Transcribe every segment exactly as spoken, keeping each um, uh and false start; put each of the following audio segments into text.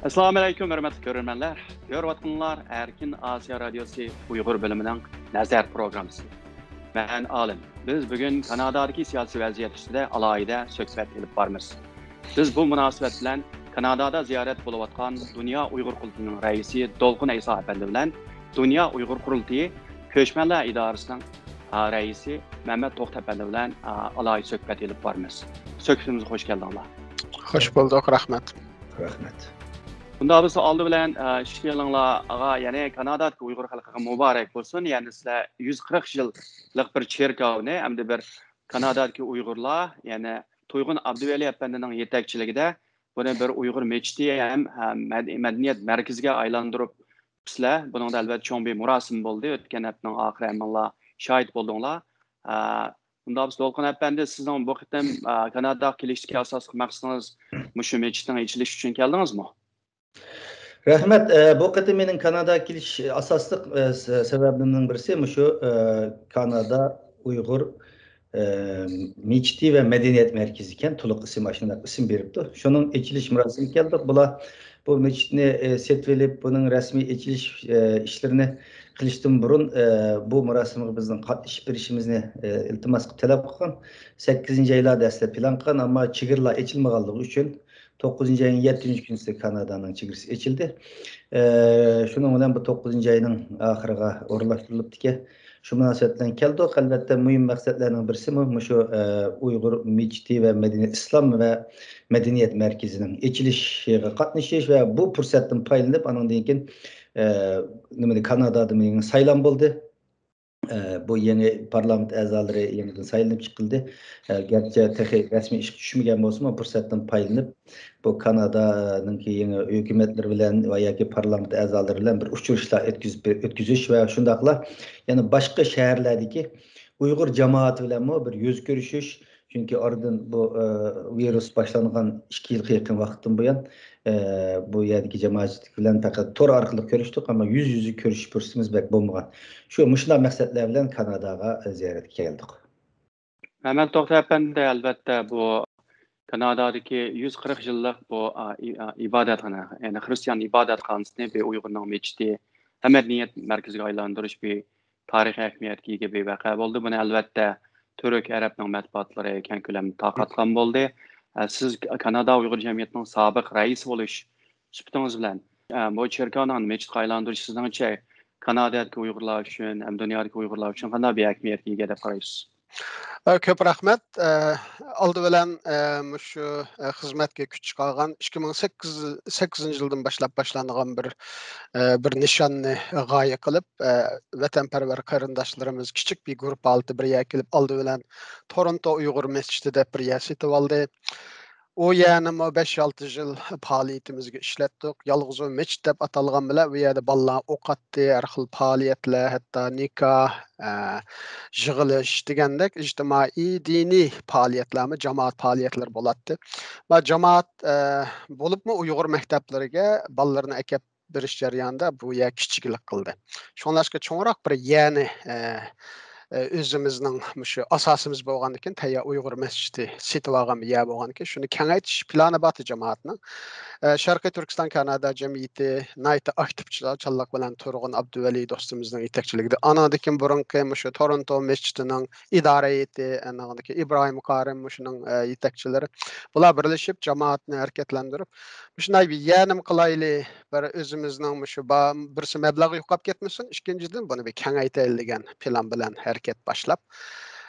ئەسسالامۇ ئەلەيكۇم، ھۆرمەتلىك كۆرۈرمەنلەر. كۆرۈۋاتقىنىڭلار ئەركىن ئاسىيا رادىيوسى ئۇيغۇر بۆلۈمىنىڭ نەزەر پروگراممىسى. مەن ئالىم. بىز بۈگۈن كانادادىكى سىياسىي ۋەزىيەت ئۈستىدە ئالاھىدە سۆھبەت ئېلىپ بارىمىز. بىز بۇ مۇناسىۋەت بىلەن كانادادا زىيارەت بولۇۋاتقان دۇنيا ئۇيغۇر قۇرۇلتىيىنىڭ رەئىسى دولقۇن ئەيسا ئەپەندى بىلەن دۇنيا ئۇيغۇر قۇرۇلتىيى كۆچمەنلەر ئىدارىسىنىڭ، ئا، رەئىسى مەمەت توختى ئەپەندى بىلەن، ئا، ئالاھىدە سۆھبەت ئېلىپ بارىمىز. سۆھبىتىمىزگە خوش كەلدىڭلار. خوش بولدۇق، رەھمەت. رەھمەت. بۇنداق بولسا ئالدى بىلەن، ئا، ئىككىيلىڭلارغا، يەنى كانادادىكى ئۇيغۇر خەلقىگە مۇبارەك بولسۇن. يەنى سىلەر يۈز قىرىق يىللىق بىر چېركاۋنى، ئەمدى بىر كانادادىكى ئۇيغۇرلار، يەنى تۇيغۇن ئابدۇۋەلى ئەپەندىنىڭ يېتەكچىلىكىدە بۇنى بىر ئۇيغۇر مەسچىتى ھەم، ھەم مەد-، مەدەنىيەت مەركىزىگە ئايلاندۇرۇپسىلەر. بۇنىڭدا ئەلۋەتتە چوڭ بىر مۇراسىم بولدى. ئۆتكەن ھەپتىنىڭ ئاخىرى ھەممىڭلار شاھىت بولدۇڭلار. ئا، ئۇنداق بولسا دولقۇن ئەپەندى، سىزنىڭ بۇ قېتىم، ئا، كاناداغا كېلىشتىكى ئاساسلىق مەقسىتىڭىز مۇشۇ مەسچىتنىڭ ئېچىلىشى ئۈچۈن كەلدىڭىزمۇ؟ رەھمەت. ئە، بۇ قېتىم مېنىڭ كاناداغا كېلىش ئاساسلىق، ئە، سە-، سەۋەبىمنىڭ بىرسى مۇشۇ، ئە، كانادا ئۇيغۇر، ئە، مەسچىتى ۋە مەدەنىيەت مەركىزى ئىكەن، تولۇق ئىسىم ئاشۇنداق ئىسىم بېرىپتۇ. شۇنىڭ ئېچىلىش مۇراسىمىگە كەلدۇق. بۇلار بۇ مەسچىتنى، ئە، سېتىۋېلىپ، بۇنىڭ رەسمىي ئېچىلىش، ئە، ئىشلىرىنى قىلىشتىن بۇرۇن، ئە، بۇ مۇراسىمغا بىزنىڭ قاتنىشىپ بېرىشىمىزنى، ئە، ئىلتىماس قىلىپ تەلەپ قىلغان. سەككىزىنچى ئايلاردا دەسلەپ پىلان قىلغان، ئەمما چېگرىلار ئېچىلمىغانلىقى ئۈچۈن توققۇزىنچى ئاينىڭ يەتتىنچى كۈنىسى كانادانىڭ چېگرىسى ئېچىلدى. ئە، شۇنىڭ بىلەن بۇ توققۇزىنچى ئاينىڭ ئاخىرىغا ئورۇنلاشتۇرۇلۇپتىكەن. شۇ مۇناسىۋەت بىلەن كەلدۇق. ئەلۋەتتە، مۇھىم مەقسەتلەرنىڭ بىرسىمۇ مۇشۇ، ئە، ئۇيغۇر مەسچىتى ۋە مەدەنىيەت، ئىسلام ۋە مەدەنىيەت مەركىزىنىڭ ئېچىلىشىغا قاتنىشىش ۋە بۇ پۇرسەتتىن پايدىلىنىپ، ئانىڭدىن كېيىن، ئە، نېمىدە، كانادادا مېنىڭ سايلام بولدى. ئە، بۇ يېڭى پارلامېنت ئەزالىرى يېڭىدىن سايلىنىپ چىقىلدى. ئە، گەرچە تېخى رەسمىي ئىشقا چۈشمىگەن بولسىمۇ، پۇرسەتتىن پايدىلىنىپ، بۇ كانادانىڭكى يېڭى ھۆكۈمەتلىرى بىلەن ۋە ياكى پارلامېنت ئەزالىرى بىلەن بىر ئۇچرىشىشلار ئۆتكۈزۈپ، ئۆتكۈزۈش ۋە شۇنداقلا يەنە باشقا شەھەرلەردىكى ئۇيغۇر جامائىتى بىلەنمۇ بىر يۈز كۆرۈشۈش، چۈنكى ئارىدىن بۇ، ئە، ۋىرۇس باشلانغان ئىككى يىلغا يېقىن ۋاقىتتىن بۇيان، ئە، بۇ يەردىكى جامائەتچىلىك بىلەن پەقەت تور ئارقىلىق كۆرۈشتۇق، ئەمما يۈز يۈزە كۆرۈشۈش پۇرسىتىمىز بەك بولمىغان. شۇ، مۇشۇنداق مەقسەتلەر بىلەن كاناداغا، ئە، زىيارەتكە كەلدۇق. مەمەت توختى ئەپەندى، ئەلۋەتتە، بۇ كانادادىكى يۈز قىرىق يىللىق بۇ، ئا، ئى-، ئا، ئىبادەتخانا، يەنى خىرىستىيان ئىبادەتخانىسىنى بىر ئۇيغۇرنىڭ مەسچىتى ھەم مەدەنىيەت مەركىزىگە ئايلاندۇرۇش بىر تارىخىي ئەھمىيەتكە ئىگە بىر ۋەقە بولدى. بۇنى، ئەلۋەتتە، تۈرك، ئەرەبنىڭ مەتبۇئاتلىرى كەڭ كۆلەمدە تارقاتقان بولدى. ئە، سىز كانادا ئۇيغۇر جەمئىيىتىنىڭ سابىق رەئىسى بولۇش سۈپىتىڭىز بىلەن، ئە، بۇ چېركاۋنىڭ مەسچىتقا ئايلاندۇرۇشى سىزنىڭچە كانادادىكى ئۇيغۇرلار ئۈچۈن ھەم دۇنيادىكى ئۇيغۇرلار ئۈچۈن قانداق بىر ئەھمىيەتكە ئىگە دەپ قارايسىز؟ ئە، كۆپ رەھمەت. ئە، ئالدى بىلەن، ئە، مۇشۇ، ئە، خىزمەتكە كۈچ چىقارغان ئىككى مىڭ سەككىز، سەككىزىنچى يىلدىن باشلاپ باشلانغان بىر، ئە، بىر نىشاننى غايە قىلىپ، ئە، ۋەتەنپەرۋەر قېرىنداشلىرىمىز كىچىك بىر گۇرۇپپا ھالىتىدە بىر يەرگە كېلىپ، ئالدى بىلەن تورونتو ئۇيغۇر مەسچىتى دەپ بىر يەر سېتىۋالدى. ئۇ يەرنىمۇ بەش-ئالتە يىل پائالىيىتىمىزگە ئىشلەتتۇق. يالغۇز ئۇ مەسچىت دەپ ئاتالغان بىلەن ئۇ يەردە بالىلار ئوقۇتتى، ھەر خىل پائالىيەتلەر، ھەتتا نىكاھ، ئە، يىغىلىش دېگەندەك ئىجتىمائىي، دىنىي پائالىيەتلەرمۇ، جامائەت پائالىيەتلىرى بولاتتى. ۋە جامائەت، ئە، بولۇپمۇ ئۇيغۇر مەكتەپلىرىگە بالىلىرىنى ئەكەپ بېرىش جەريانىدا بۇ يەر كىچىكلىك قىلدى. شۇڭلاشقا چوڭراق بىر يەرنى، ئە، ئە، ئۆزىمىزنىڭ مۇشۇ ئاساسىمىز بولغاندىكىن تەييار ئۇيغۇر مەسچىتى سېتىۋالغان بىر يەر بولغاندىكىن شۇنى كېڭەيتىش پىلانى بارتى جامائەتنىڭ. ئە، شەرقىي تۈركىستان كانادا جەمئىيىتى ناھايىتى ئاكتىپچىلار، چاغلىق بىلەن تۇرغۇن ئابدۇۋەلى دوستىمىزنىڭ يېتەكچىلىكىدە. ئانىڭدىن كېيىن بۇرۇنقى مۇشۇ تورونتو مەسچىتىنىڭ ئىدارە ھەيئىتى، ئانىڭدىن كېيىن ئىبراھىم كارىم مۇشۇنىڭ، ئە، يېتەكچىلىرى. بۇلار بىرلىشىپ جامائەتنى ھەرىكەتلەندۈرۈپ، مۇشۇنداق بىر يەر نېمە قىلايلى، بىر ئۆزىمىزنىڭ مۇشۇ با-، بىرسى مەبلەغ يوقاپ كەتمىسۇن، ئىككىنچىدىن بۇنى بىر كېڭەيتەيلى دېگەن پىلان بىلەن ھەرىكەت باشلاپ،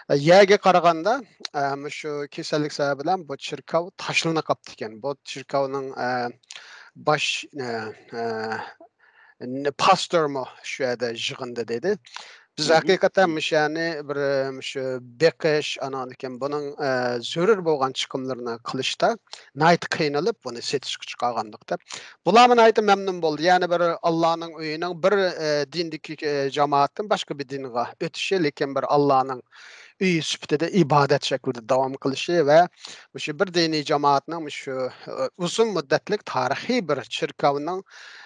ئە، يەرگە قارىغاندا، ئە، مۇشۇ كېسەللىك سەۋەبى بىلەن بۇ چېركاۋ تاشلىنىپ قاپتىكەن. بۇ چېركاۋنىڭ، ئە، باش، ئە، ئە، ن-، پاستورمۇ شۇ يەردە يىغىندا دېدى. بىز ھەقىقەتەن مۇشۇ يەرنى بىر، مۇشۇ بېقىش، ئاناندىن كېيىن بۇنىڭ، ئە، زۆرۈر بولغان چىقىملىرىنى قىلىشتا ناھايىتى قىينىلىپ، بۇنى سېتىشقا چىقارغانلىق دەپ. بۇلارمۇ ناھايىتى مەمنۇن بولدى. يەنى بىر ئاللانىڭ ئۆيىنىڭ بىر، ئە، دىندىكى، ئە، جامائەتتىن باشقا بىر دىنغا ئۆتۈشى، لېكىن بىر ئاللانىڭ ئۆيى سۈپىتىدە ئىبادەت شەكلىدە داۋام قىلىشى ۋە مۇشۇ بىر دىنىي جامائەتنىڭ مۇشۇ، ئە، ئۇزۇن مۇددەتلىك تارىخىي بىر چېركاۋنىڭ،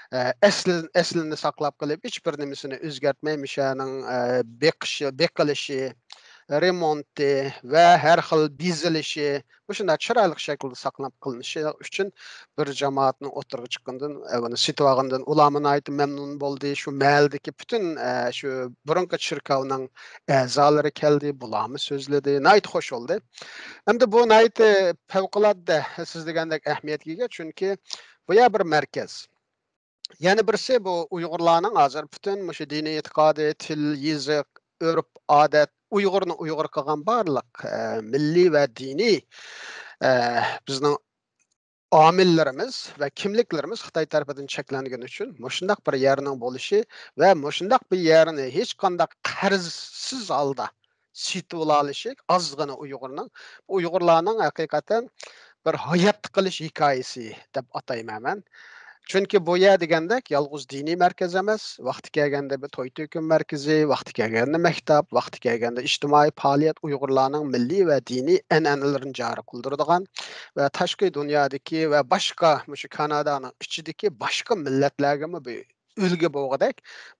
ئە، ئەسلى، ئەسلىنى ساقلاپ قېلىپ، ھېچ بىر نېمىسىنى ئۆزگەرتمەي، مۇشۇنىڭ، ئە، بېقىشى، بېقىلىشى، رېمونتى ۋە ھەر خىل بېزىلىشى مۇشۇنداق چىرايلىق شەكىلدە ساقلىنىپ قېلىنىشى ئۈچۈن بىر جامائەتنىڭ ئوتتۇرىغا چىققىنىدىن، ئە، بۇنى سېتىۋالغىنىدىن ئۇلارمۇ ناھايىتى مەمنۇن بولدى. شۇ مەھەللىدىكى پۈتۈن، ئە، شۇ بۇرۇنقى چېركاۋنىڭ ئەزالىرى كەلدى، بۇلارمۇ سۆزلىدى، ناھايىتى خوش بولدى. ئەمدى بۇ ناھايىتى پەۋقۇلئاددە، سىز دېگەندەك ئەھمىيەتكە ئىگە، چۈنكى بۇ يەر بىر مەركەز. يەنە بىرسى، بۇ ئۇيغۇرلارنىڭ ھازىر پۈتۈن مۇشۇ دىنىي ئېتىقادى، تىل، يېزىق، ئۆرپ، ئادەت، ئۇيغۇرنى ئۇيغۇر قىلغان بارلىق، ئە، مىللىي ۋە دىنىي، ئە، بىزنىڭ ئامىللىرىمىز ۋە كىملىكلىرىمىز خىتاي تەرىپىدىن چەكلەنگىنى ئۈچۈن، مۇشۇنداق بىر يەرنىڭ بولۇشى ۋە مۇشۇنداق بىر يەرنى ھېچقانداق قەرزسىز ھالدا سېتىۋالالىشى ئازغىنە ئۇيغۇرنىڭ، ئۇيغۇرلارنىڭ ھەقىقەتەن بىر ھايات قېلىش ھېكايىسى دەپ ئاتايمەن مەن. چۈنكى بۇ يەر دېگەندەك يالغۇز دىنىي مەركەز ئەمەس، ۋاقتى كەلگەندە بىر توي تۆكۈن مەركىزى، ۋاقتى كەلگەندە مەكتەپ، ۋاقتى كەلگەندە ئىجتىمائىي پائالىيەت، ئۇيغۇرلارنىڭ مىللىي ۋە دىنىي ئەنئەنىلىرىنى جارى قىلدۇرىدىغان ۋە تاشقى دۇنيادىكى ۋە باشقا مۇشۇ كانادانىڭ ئىچىدىكى باشقا مىللەتلەرگىمۇ بىر ئۈلگە بولغۇدەك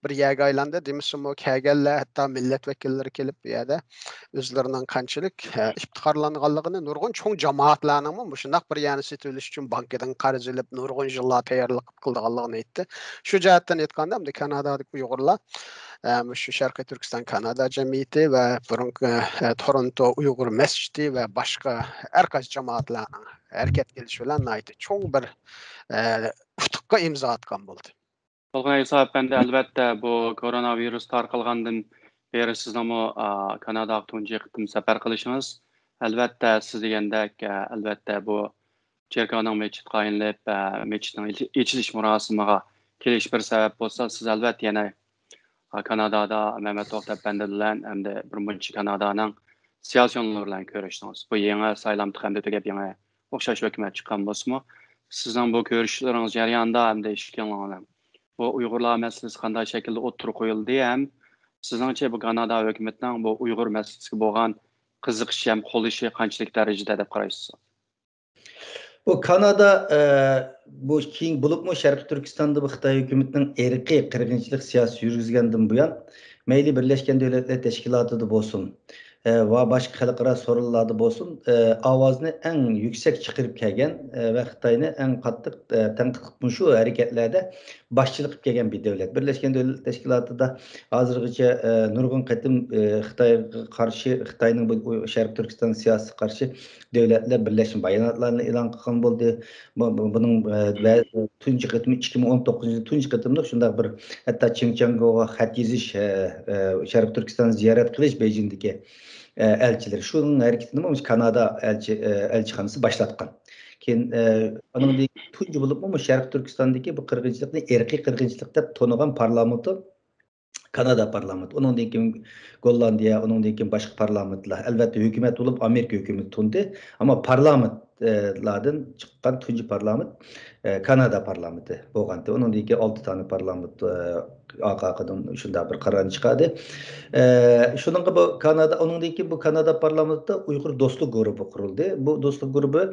بىر يەرگە ئايلاندى. دېمىسىمۇ، كەلگەنلەر، ھەتتا مىللەت ۋەكىللىرى كېلىپ، بۇ يەردە ئۆزلىرىنىڭ قانچىلىك، ئە، ئىپتىخارلانغانلىقىنى، نۇرغۇن چوڭ جامائەتلەرنىڭمۇ مۇشۇنداق بىر يەرنى سېتىۋېلىش ئۈچۈن بانكىدىن قەرز ئېلىپ، نۇرغۇن يىللار تەييارلىق قىلىپ قىلىدىغانلىقىنى ئېيتتى. شۇ جەھەتتىن ئېيتقاندا، ئەمدى كانادادىكى ئۇيغۇرلار، ئە، مۇشۇ شەرقىي تۈركىستان كانادا جەمئىيىتى ۋە بۇرۇنقى، ئە، تورونتو ئۇيغۇر مەسچىتى ۋە باشقا ھەر قايسى جامائەتلەرنىڭ ھەرىكەتكە كېلىشى بىلەن ناھايىتى چوڭ بىر، ئە، ئۇتۇققا ئىمزا ئاتقان بولدى. تولغان ئەيسا ئەپەندى، ئەلۋەتتە، بۇ كورونا ۋىرۇس تارقالغاندىن بېرى سىزنىڭمۇ، ئا، كاناداغا تۇنجى قېتىم سەپەر قىلىشىڭىز، ئەلۋەتتە، سىز دېگەندەك، ئە، ئەلۋەتتە، بۇ چېركاۋنىڭ مەسچىتقا ئايلىنىپ، ئە، مەسچىتنىڭ ئېچ-، ئېچىلىش مۇراسىمىغا كېلىش بىر سەۋەب بولسا، سىز ئەلۋەتتە يەنە، ئا، كانادادا مەمەت توختى ئەپەندى بىلەن ھەمدە بىر مۇنچە كانادانىڭ سىياسىيونلىرى بىلەن كۆرۈشتىڭىز. بۇ يېڭى سايلام تۈگەپ يېڭى ئوخشاش ھۆكۈمەت چىققان بولسىمۇ، سىزنىڭ بۇ كۆرۈشۈشلىرىڭىز جەريانىدا ھەمدە ئىككىڭلارنىڭ بۇ ئۇيغۇرلار مەسىلىسى قانداق شەكىلدە ئوتتۇرىغا قويۇلدى ھەم سىزنىڭچە بۇ كانادا ھۆكۈمىتىنىڭ بۇ ئۇيغۇر مەسىلىسىگە بولغان قىزىقىشى ھەم قوللىشى قانچىلىك دەرىجىدە دەپ قارايسىز؟ بۇ كانادا، ئە، بۇ كېيىن بولۇپمۇ شەرقىي تۈركىستاندا بۇ خىتاي ھۆكۈمىتىنىڭ ئىرقىي قىرغىنچىلىق سىياسىتى يۈرگۈزگەندىن بۇيان، مەيلى بىرلەشكەن دۆلەتلەر تەشكىلاتىدا بولسۇن، ئە، ۋە باشقا خەلقئارا سورۇنلاردا بولسۇن، ئە، ئاۋازىنى ئەڭ يۈكسەك چىقىرىپ كەلگەن، ئە، ۋە خىتاينى ئەڭ قاتتىق، ئە، تەنقىد قىلىپ مۇشۇ ھەرىكەتلەردە باشچىلىق قىلىپ كەلگەن بىر دۆلەت. بىرلەشكەن دۆلەتلەر تەشكىلاتىدا ھازىرغىچە، ئە، نۇرغۇن قېتىم، ئە، خىتايغا قارشى، خىتاينىڭ بۇ، ئۇ، شەرقىي تۈركىستان سىياسىتىگە قارشى دۆلەتلەر بىرلەشمە باياناتلارنى ئېلان قىلغان بولدى. بۇ، بۇ، بۇنىڭ، ئە، ۋە تۇنجى قېتىمى ئىككى مىڭ ئون توققۇزىنچى يىل تۇنجى قېتىملىق شۇنداق بىر، ھەتتا چىڭ چياڭگوغا خەت يېزىش، ئە، ئە، شەرقىي تۈركىستان زىيارەت قىلىش بېيجىڭدىكى، ئە، ئەلچىلىرى. شۇنىڭ ھەرىكىتىنىمۇ مۇشۇ كانادا ئەلچى، ئە، ئەلچىخانىسى باشلاتقان. كېيىن، ئە، ئانىڭدىن تۇنجى بولۇپمۇ مۇشۇ شەرقىي تۈركىستاندىكى بۇ قىرغىنچىلىقنى ئىرقىي قىرغىنچىلىق دەپ تونۇغان پارلامېنتى كانادا پارلامېنتى، ئۇنىڭدىن كېيىن گوللاندىيە، ئۇنىڭدىن كېيىن باشقا پارلامېنتلار. ئەلۋەتتە، ھۆكۈمەت بولۇپ ئامېرىكا ھۆكۈمىتى تۇندى، ئەمما پارلامېنتلاردىن چىققان تۇنجى پارلامېنت، ئە، كانادا پارلامېنتى بولغانتى. ئۇنىڭدىن كېيىن ئالتە دانە پارلامېنت، ئە، ئارقا-ئارقىدىن شۇنداق بىر قارارنى چىقاردى. ئە، شۇنىڭغا بۇ كانادا، ئۇنىڭدىن كېيىن بۇ كانادا پارلامېنتىدا ئۇيغۇر دوستلۇق گۇرۇپپا قۇرۇلدى. بۇ دوستلۇق گۇرۇپپا،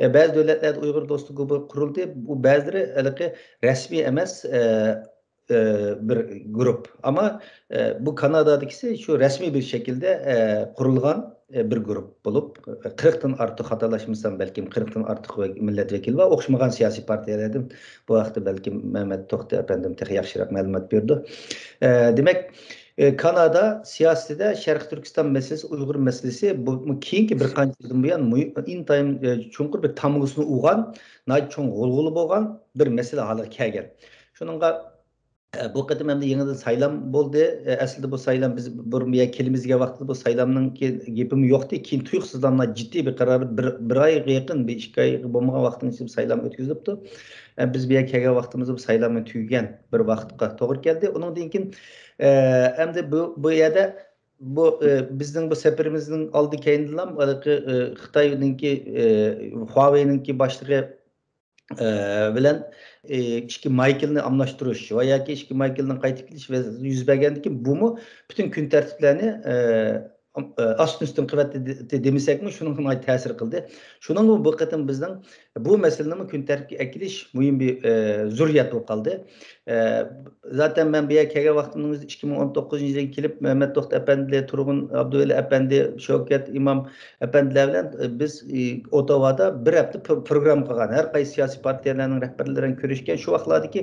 ئە، بەزى دۆلەتلەردە ئۇيغۇر دوستلۇق گۇرۇپپا قۇرۇلدى. بۇ بەزىلىرى ھېلىقى رەسمىي ئەمەس، ئە، ئە، بىر گۇرۇپ. ئەمما، ئە، بۇ كانادادىكىسى شۇ رەسمىي بىر شەكىلدە، ئە، قۇرۇلغان، ئە، بىر گۇرۇپ بولۇپ، قىرىقتىن ئارتۇق، خاتالاشمىسام، بەلكىم قىرىقتىن ئارتۇق ۋە-، مىللەت ۋەكىلى بار. ئوخشىمىغان سىياسىي پارتىيەلەردىن بۇ ھەقتە بەلكىم مەمەت توختى ئەپەندىم تېخى ياخشىراق مەلۇمات بېرىدۇ. ئە، دېمەك، ئە، كانادا سىياسىتىدە شەرقىي تۈركىستان مەسىلىسى، ئۇيغۇر مەسىلىسى بۇ، بۇ كېيىنكى بىر قانچە يىلدىن بۇيان مۇ-، ئىنتايىن، ئە، چوڭقۇر بىر تامغىسىنى ئۇرغان، ناھايىتى چوڭ غۇلغۇلا بولغان بىر مەسىلە ھالىغا كەلگەن. شۇنىڭغا ئە، بۇ قېتىم ئەمدى يېڭىدىن سايلام بولدى. ئە، ئەسلىدە بۇ سايلام بىز بۇرۇن بۇ يەرگە كېلىمىز دېگەن ۋاقىتتا بۇ سايلامنىڭكى گېپىمۇ يوقتى. كېيىن تۇيۇقسىزلا جىددىي بىر قارار، بىر، بىر ئايغا يېقىن، بىر ئىككى ئايغا بولمىغان ۋاقىتنىڭ ئىچىدە بۇ سايلام ئۆتكۈزۈلۈپتۇ. ئە، بىز بۇ يەرگە كەلگەن ۋاقتىمىزدا بۇ سايلاممۇ تۈگىگەن بىر ۋاقىتقا توغرا كەلدى. ئۇنىڭدىن كېيىن، ئە، ئەمدى بۇ، بۇ يەردە بۇ، ئە، بىزنىڭ بۇ سەپىرىمىزنىڭ ئالدى كەينىدىلا ھېلىقى، ئە، خىتاينىڭكى، ئە، خۇاۋېينىڭكى باشلىقى ئى، بىلەن، ئى، ئىككى مايكلنى ئالماشتۇرۇش ۋە ياكى ئىككى مايكلنىڭ قايتىپ كېلىشى ۋە يۈز بەرگەندىن كېيىن بۇمۇ پۈتۈن كۈن تەرتىپلەرنى، ئى، ئاستىن ئۈستۈن قىلىۋەتتى دېمىسەكمۇ، شۇنىڭغا ناھايىتى تەسىر قىلدى. شۇنىڭغا بۇ قېتىم بىزنىڭ بۇ مەسىلىنىمۇ كۈن تەرتىپكە ئەكېلىش مۇھىم بىر، ئى، زۆرۈرىيەت بولۇپ قالدى. ئە، زاتەن مەن بۇ يەرگە كەلگەن ۋاقتىمنىڭ ئۆزى ئىككى مىڭ ئون توققۇزىنچى يىلىغا كېلىپ، مەمەت دوست ئەپەندى، تۇرغۇن ئابدۇۋەلى ئەپەندى، شەۋكەت ئىمام ئەپەندىلەر بىلەن، ئە، بىز، ئى، ئوتاۋادا بىر ھەپتە پرو-، پروگرامما قىلغان. ھەر قايسى سىياسىي پارتىيەلەرنىڭ رەھبەرلىرى بىلەن كۆرۈشكەن. شۇ ۋاقىتلاردىكى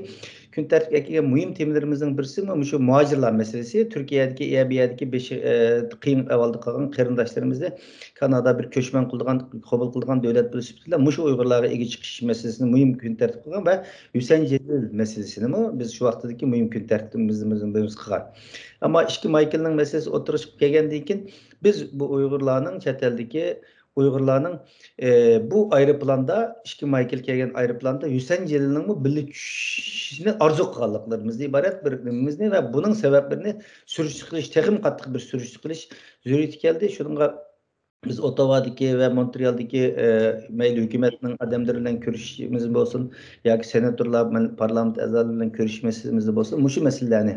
كۈن تەرتىپكە ئەكەلگەن مۇھىم تېمىلىرىمىزنىڭ بىرسىمۇ مۇشۇ مۇھاجىرلار مەسىلىسى. تۈركىيەدىكى، ئە، بۇ يەردىكى بېشى، ئە، قىيىن ئەھۋالدا قالغان قېرىنداشلىرىمىزنى كانادا بىر كۆچمەن قىلىدىغان، قوبۇل قىلىدىغان دۆلەت بولۇش سۈپىتى بىلەن مۇشۇ ئۇيغۇرلارغا ئىگە چىقىش مەسىلىسىنى مۇھىم كۈن تەرتىپ قىلغان ۋە ھۈسەيىن جېلىل مەسىلىسىنىمۇ بىز شۇ ۋاقىتتىكى مۇھىم كۈن تەرتىپىمىزدىن بىرىمىز قىلغان. ئەمما ئىككى مايكلنىڭ مەسىلىسى ئوتتۇرىغا چىقىپ كەلگەندىن كېيىن، بىز بۇ ئۇيغۇرلارنىڭ، چەت ئەلدىكى ئۇيغۇرلارنىڭ، ئى، بۇ ئايروپىلاندا، ئىككى مايكل كەلگەن ئايروپىلاندا ھۈسەيىن جېلىلنىڭمۇ بىللە چۈشۈشىنى ئارزۇ قىلغانلىقلىرىمىزدىن ئىبارەت بىر نېمىمىزنى ۋە بۇنىڭ سەۋەبلىرىنى سۈرۈشتە قىلىش، تېخىمۇ قاتتىق بىر سۈرۈشتە قىلىش زۆرۈرىيىتى كەلدى. شۇنىڭغا بىز ئوتاۋادىكى ۋە مونترېئالدىكى، ئە، مەيلى ھۆكۈمەتنىڭ ئادەملىرى بىلەن كۆرۈشۈشىمىز بولسۇن ياكى سېناتورلار بىلەن، پارلامېنت ئەزالىرى بىلەن كۆرۈشۈش مەسىلىمىزدە بولسۇن، مۇشۇ مەسىلىلەرنى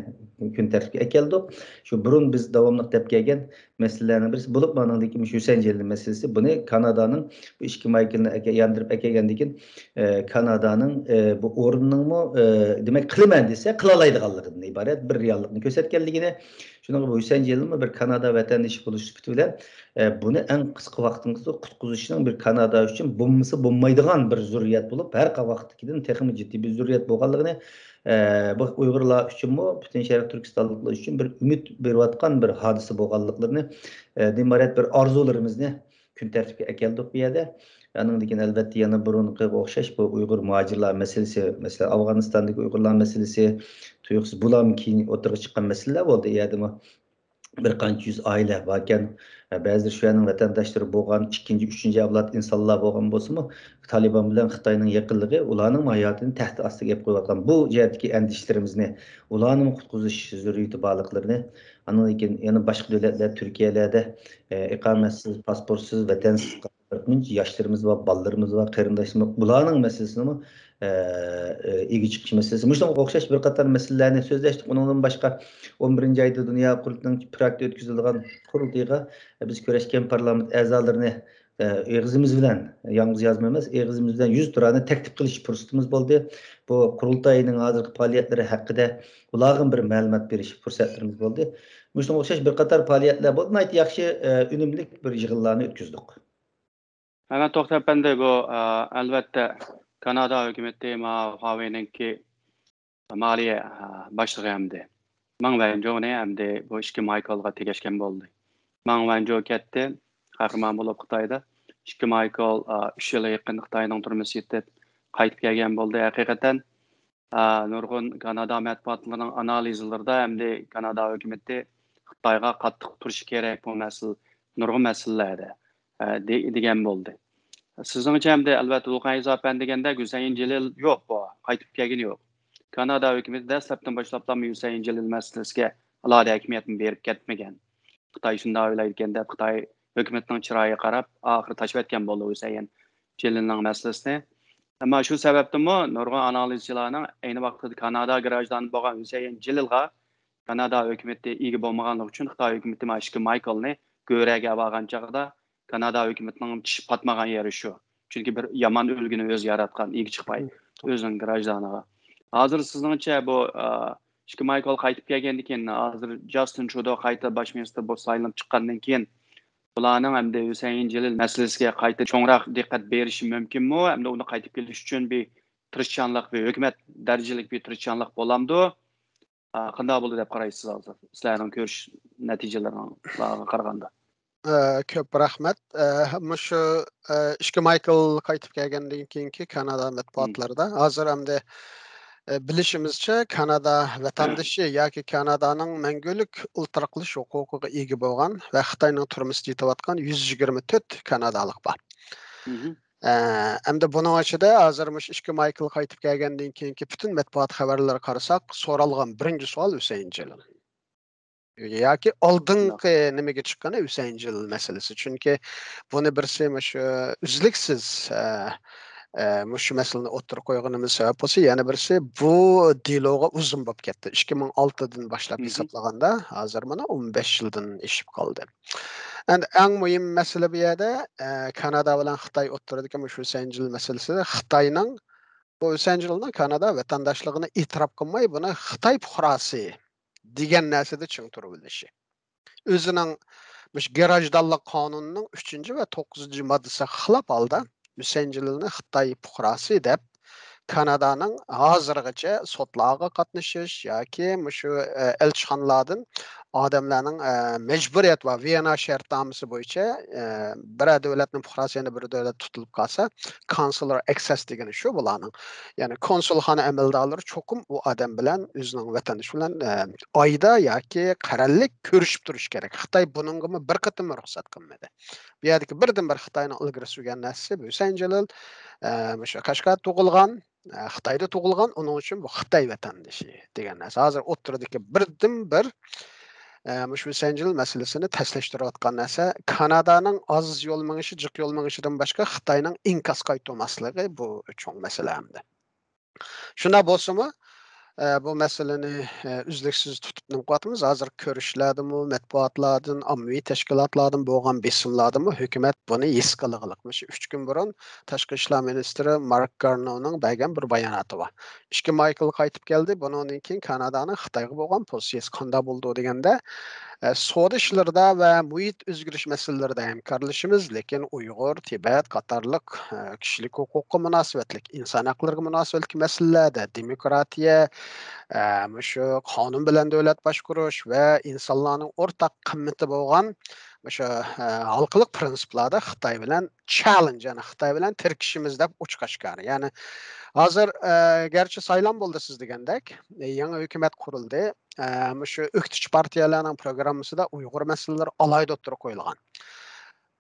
كۈن تەرتىپكە ئەكەلدۇق. شۇ بۇرۇن بىز داۋاملىق دەپ كەلگەن مەسىلىلەرنىڭ بىرسى بولۇپ، مانىڭدىكى مۇشۇ ھۈسەيىن جېلىل مەسىلىسى، بۇنى كانادانىڭ بۇ ئىككى مايكلنى ئەكە-، ياندۇرۇپ ئەكەلگەندىن كېيىن، ئە، كانادانىڭ، ئە، بۇ ئورۇننىڭمۇ، ئە، دېمەك، قىلىمەن دېسە، قىلالايدىغانلىقىدىن ئىبارەت بىر رېئاللىقنى كۆرسەتكەنلىكىنى، شۇنىڭغا بۇ ھۈسەيىن جېلىلمۇ بىر كانادا ۋەتەندىشى بولۇش سۈپىتى بىلەن، ئە، بۇنى ئەڭ قىسقا ۋاقتىڭىزدا قۇتقۇزۇشنىڭ بىر كانادا ئۈچۈن بولمىسا بولمايدىغان بىر زۆرۈرىيەت بولۇپ، ھەر ۋاقىتتىكىدىن تېخىمۇ جىددىي بىر زۆرۈرىيەت بولغانلىقىنى، ئە، بۇ ئۇيغۇرلار ئۈچۈنمۇ، پۈتۈن شەرقىي تۈركىستانلىقلار ئۈچۈن بىر ئۈمىد بېرىۋاتقان بىر ھادىسە بولغانلىقلىرىنى، ئە، ئىبارەت بىر ئارزۇلىرىمىزنى كۈن تەرتىپكە ئەكەلدۇق بۇ يەردە. ئانىڭدىن كېيىن، ئەلۋەتتە، يەنە بۇرۇنقىغا ئوخشاش بۇ ئۇيغۇر مۇھاجىرلار مەسىلىسى، مەسىلەن، ئافغانىستاندىكى ئۇيغۇرلار مەسىلىسى، تۇيۇقسىز بۇلارمۇ كېيىن ئوتتۇرىغا چىققان مەسىلىلەر بولدى. ئۇ يەردىمۇ بىر قانچە يۈز ئائىلە باركەن. بەزىلىرى شۇ يەرنىڭ ۋەتەنداشلىرى بولغان، ئىككىنچى، ئۈچىنچى ئەۋلاد ئىنسانلار بولغان بولسىمۇ، تالىبان بىلەن خىتاينىڭ يېقىنلىقى ئۇلارنىڭ ھاياتىنى تەھدىت ئاستىغا ئېلىپ قويۇۋاتقان. بۇ جەھەتتىكى ئەندىشىلىرىمىزنى، ئۇلارنىمۇ قۇتقۇزۇش زۆرۈرىيىتى بارلىقلىرىنى، ئاندىن كېيىن يەنە باشقا دۆلەتلەر، تۈركىيەلەردە، ئە، ئىقامەتسىز، پاسپورتسىز، ۋەتەنسىز قالغان بىر قانچە ياشلىرىمىز بار، بالىلىرىمىز بار، قېرىنداشلىرىمىز، بۇلارنىڭ مەسىلىسىنىمۇ، ئە، ئە، ئىگە چىقىش مەسىلىسى. مۇشۇنىڭغا ئوخشاش بىر قاتار مەسىلىلەرنى سۆزلەشتۇق. ئۇنىڭدىن باشقا، ئون بىرىنچى ئايدا دۇنيا قۇرۇلتىيىنىڭ پراگدا ئۆتكۈزۈلىدىغان قۇرۇلتىيىغا بىز كۈرەشكەن پارلامېنت ئەزالىرىنى، ئە، ئېغىزىمىز بىلەن، يالغۇز يازما ئەمەس، ئېغىزىمىز بىلەن يۈز تۇرانى تەكلىپ قىلىش پۇرسىتىمىز بولدى. بۇ قۇرۇلتاينىڭ ھازىرقى پائالىيەتلىرى ھەققىدە ئۇلارغا بىر مەلۇمات بېرىش پۇرسەتلىرىمىز بولدى. مۇشۇنىڭغا ئوخشاش بىر قاتار پائالىيەتلەر بولدى. ناھايىتى ياخشى، ئە، ئۈنۈملۈك بىر يىغىنلارنى ئۆتكۈزدۇق. مەمەت توختى ئەپەندى، بۇ، ئە، ئەلۋەتتە، كانادا ھۆكۈمىتى ما ھۇاۋېينىڭكى مالىيە، ئە، باشلىقى ئەمدى مېڭ ۋەنجۇنى ئەمدى بۇ ئىككى مايكلغا تېگەشكەن بولدى. مېڭ ۋەنجۇ كەتتى، قەھرىمان بولۇپ خىتايدا. ئىككى مايكل، ئە، ئۈچ يىلغا يېقىن خىتاينىڭ تۈرمىسىگە يېتىپ قايتىپ كەلگەن بولدى. ھەقىقەتەن، ئە، نۇرغۇن كانادا مەتبۇئاتلىرىنىڭ ئانالىزلىرىدا ئەمدى كانادا ھۆكۈمىتى خىتايغا قاتتىق تۇرۇشى كېرەك بۇ مەسىلە، نۇرغۇن مەسىلىلەردە، ئە، دې-، دېگەن بولدى. سىزنىڭچە ئەمدى، ئەلۋەتتە، لۇخەن يىزا ئەپەندى دېگەندەك ھۈسەيىن جېلىل يوق بۇ، قايتىپ كەلگىنى يوق. كانادا ھۆكۈمىتى دەسلەپتىن باشلاپلا ھۈسەيىن جېلىل مەسىلىسىگە ئالاھىدە ئەھمىيەتنى بېرىپ كەتمىگەن. خىتاي شۇنداق ئويلايدىكەن دەپ، خىتاي ھۆكۈمىتىنىڭ چىرايىغا قاراپ، ئاخىرى تاشلىۋەتكەن بولدى ھۈسەيىن جېلىلنىڭ مەسىلىسىنى. ئەمما شۇ سەۋەبتىنمۇ نۇرغۇن ئانالىزچىلارنىڭ ئەينى ۋاقىتتا كانادا گراژدانى بولغان ھۈسەيىن جېلىلغا كانادا ھۆكۈمىتى ئىگە بولمىغانلىقى ئۈچۈن خىتاي ھۆكۈمىتى مانا ئىككى مايكلنى گۆرۈگە ئاپارغان چاغدا كانادا ھۆكۈمىتىنىڭ چىشى پاتمىغان يېرى شۇ. چۈنكى بىر يامان ئۈلگىنى ئۆزى ياراتقان، ئىگە چىقماي ئۆزىنىڭ گراژدانىغا. ھازىر سىزنىڭچە بۇ، ئە، ئىككى مايكل قايتىپ كەلگەندىن كېيىن، ھازىر جاستىن ترۇدو قايتا باش مىنىستىر بولۇپ سايلىنىپ چىققاندىن كېيىن، بۇلارنىڭ ئەمدى ھۈسەيىن جېلىل مەسىلىسىگە قايتا چوڭراق دىققەت بېرىشى مۇمكىنمۇ؟ ئەمدى ئۇنى قايتىپ كېلىش ئۈچۈن بىر تىرىشچانلىق، بىر ھۆكۈمەت دەرىجىلىك بىر تىرىشچانلىق بولامدۇ؟ ئا، قانداق بولدى دەپ قارايسىز ھازىر؟ سىلەرنىڭ كۆرۈش نەتىجىلىرىڭلارغا قارىغاندا. ئە، كۆپ رەھمەت. ئە، مۇشۇ، ئە، ئىككى مايكل قايتىپ كەلگەندىن كېيىنكى كانادا مەتبۇئاتلىرىدا ھازىر ئەمدى، ئە، بىلىشىمىزچە، كانادا ۋەتەندىشى ياكى كانادانىڭ مەڭگۈلۈك ئولتۇراقلىشىش ھوقۇقىغا ئىگە بولغان ۋە خىتاينىڭ تۈرمىسىدە يېتىۋاتقان يۈز يىگىرمە تۆت كانادالىق بار. ئە، ئەمدى بۇنىڭ ئىچىدە ھازىر مۇشۇ ئىككى مايكل قايتىپ كەلگەندىن كېيىنكى پۈتۈن مەتبۇئات خەۋەرلىرىگە قارىساق، سورالغان بىرىنچى سوئال ھۈسەيىن جېلىل. ياكى ئالدىنقى نېمىگە چىققىنى ھۈسەيىن جېلىل مەسىلىسى. چۈنكى بۇنى بىرسى مۇشۇ ئۈزلۈكسىز، ئە، ئە، مۇشۇ مەسىلىنى ئوتتۇرىغا قويغىنىمىز سەۋەب بولسا، يەنە بىرسى بۇ دېلوغا ئۇزۇن بولۇپ كەتتى. ئىككى مىڭ ئالتىدىن باشلاپ ھېسابلىغاندا، ھازىر مانا ئون بەش يىلدىن ئېشىپ قالدى. ئەمدى ئەڭ مۇھىم مەسىلە بۇ يەردە، ئە، كانادا بىلەن خىتاي ئوتتۇرىدىكى مۇشۇ ھۈسەيىن جېلىل مەسىلىسى خىتاينىڭ بۇ ۋىسەنجىلنىڭ كانادا ۋەتەنداشلىقىنى ئېتىراپ قىلماي، بۇنى خىتاي پۇقراسى دېگەن نەرسىدە چىڭ تۇرۇۋېلىشى. ئۆزىنىڭ مۇشۇ گراژدانلىق قانۇنىنىڭ ئۈچىنچى ۋە توققۇزىنچى ماددىسىغا خىلاپ ھالدا ۋىسەنجىلنى خىتاي پۇقراسى دەپ، كانادانىڭ ھازىرغىچە سوتلارغا قاتنىشىش ياكى مۇشۇ، ئە، ئەلچىخانىلاردىن ئادەملەرنىڭ، ئە، مەجبۇرىيەت ۋە ۋىيەنا شەرتنامىسى بويىچە، ئە، بىرەر دۆلەتنىڭ پۇقراسى يەنە بىر دۆلەتتە تۇتۇلۇپ قالسا، consular access دېگىنى شۇ بۇلارنىڭ. يەنى كونسۇلخانا ئەمەلدارلىرى چوقۇم ئۇ ئادەم بىلەن، ئۆزىنىڭ ۋەتەندىشى بىلەن، ئە، ئايدا ياكى قەرەللىك كۆرۈشۈپ تۇرۇشى كېرەك. خىتاي بۇنىڭغىمۇ بىر قېتىممۇ رۇخسەت قىلمىدى. بۇ يەردىكى بىردىنبىر خىتاينىڭ ئىلگىرى سۈرگەن نەرسىسى ھۈسەن جېلىل، ئە، مۇشۇ قەشقەردە تۇغۇلغان، ئە، خىتايدا تۇغۇلغان، ئۇنىڭ ئۈچۈن بۇ خىتاي ۋەتەندىشى دېگەن نەرسە. ھازىر ئوتتۇرىدىكى بىردىنبىر، ئە، مۇشۇ ھۈسەن جېلىل مەسىلىسىنى تەسلەشتۈرۈۋاتقان نەرسە كانادانىڭ ئاز يول مېڭىشى، جىق يول مېڭىشىدىن باشقا خىتاينىڭ ئىنكاس قايتۇرماسلىقى، بۇ چوڭ مەسىلە ئەمدى. شۇنداق بولسىمۇ، ئە، بۇ مەسىلىنى، ئە، ئۈزلۈكسىز تۇتۇپ نېمە قىلىۋاتىمىز. ھازىر كۆرۈشلەردىمۇ، مەتبۇئاتلاردىن، ئاممىۋى تەشكىلاتلاردىن بولغان بېسىملاردىنمۇ ھۆكۈمەت بۇنى ھېس قىلغىلىق. مۇشۇ ئۈچ كۈن بۇرۇن تاشقى ئىشلار مىنىستىرى مارك گارنونىڭ بەرگەن بىر باياناتى بار. ئىككى مايكل قايتىپ كەلدى. بۇنىڭدىن كېيىن كانادانىڭ خىتايغا بولغان پوزىتسىيىسى قانداق بولىدۇ دېگەندە، ئە، سودا ئىشلىرىدا ۋە مۇھىت ئۆزگىرىش مەسىلىلىرىدە ھەمكارلىشىمىز، لېكىن ئۇيغۇر، تىبەت قاتارلىق، ئە، كىشىلىك ھوقۇققا مۇناسىۋەتلىك، ئىنسان ھەقلىرىگە مۇناسىۋەتلىك مەسىلىلەردە، دېموكراتىيە، ئە، مۇشۇ قانۇن بىلەن دۆلەت باشقۇرۇش ۋە ئىنسانلارنىڭ ئورتاق قىممىتى بولغان مۇشۇ، ئە، ھالقىلىق پىرىنسىپلاردا خىتاي بىلەن challenge، يەنى خىتاي بىلەن تىركىشىمىز دەپ ئوچۇق ئاشكارا. يەنى ھازىر، ئە، گەرچە سايلام بولدى سىز دېگەندەك، يېڭى ھۆكۈمەت قۇرۇلدى. ئە، مۇشۇ ئۆكتىچى پارتىيەلەرنىڭ پروگراممىسىدا ئۇيغۇر مەسىلىلىرى ئالاھىدە ئوتتۇرىغا قويۇلغان.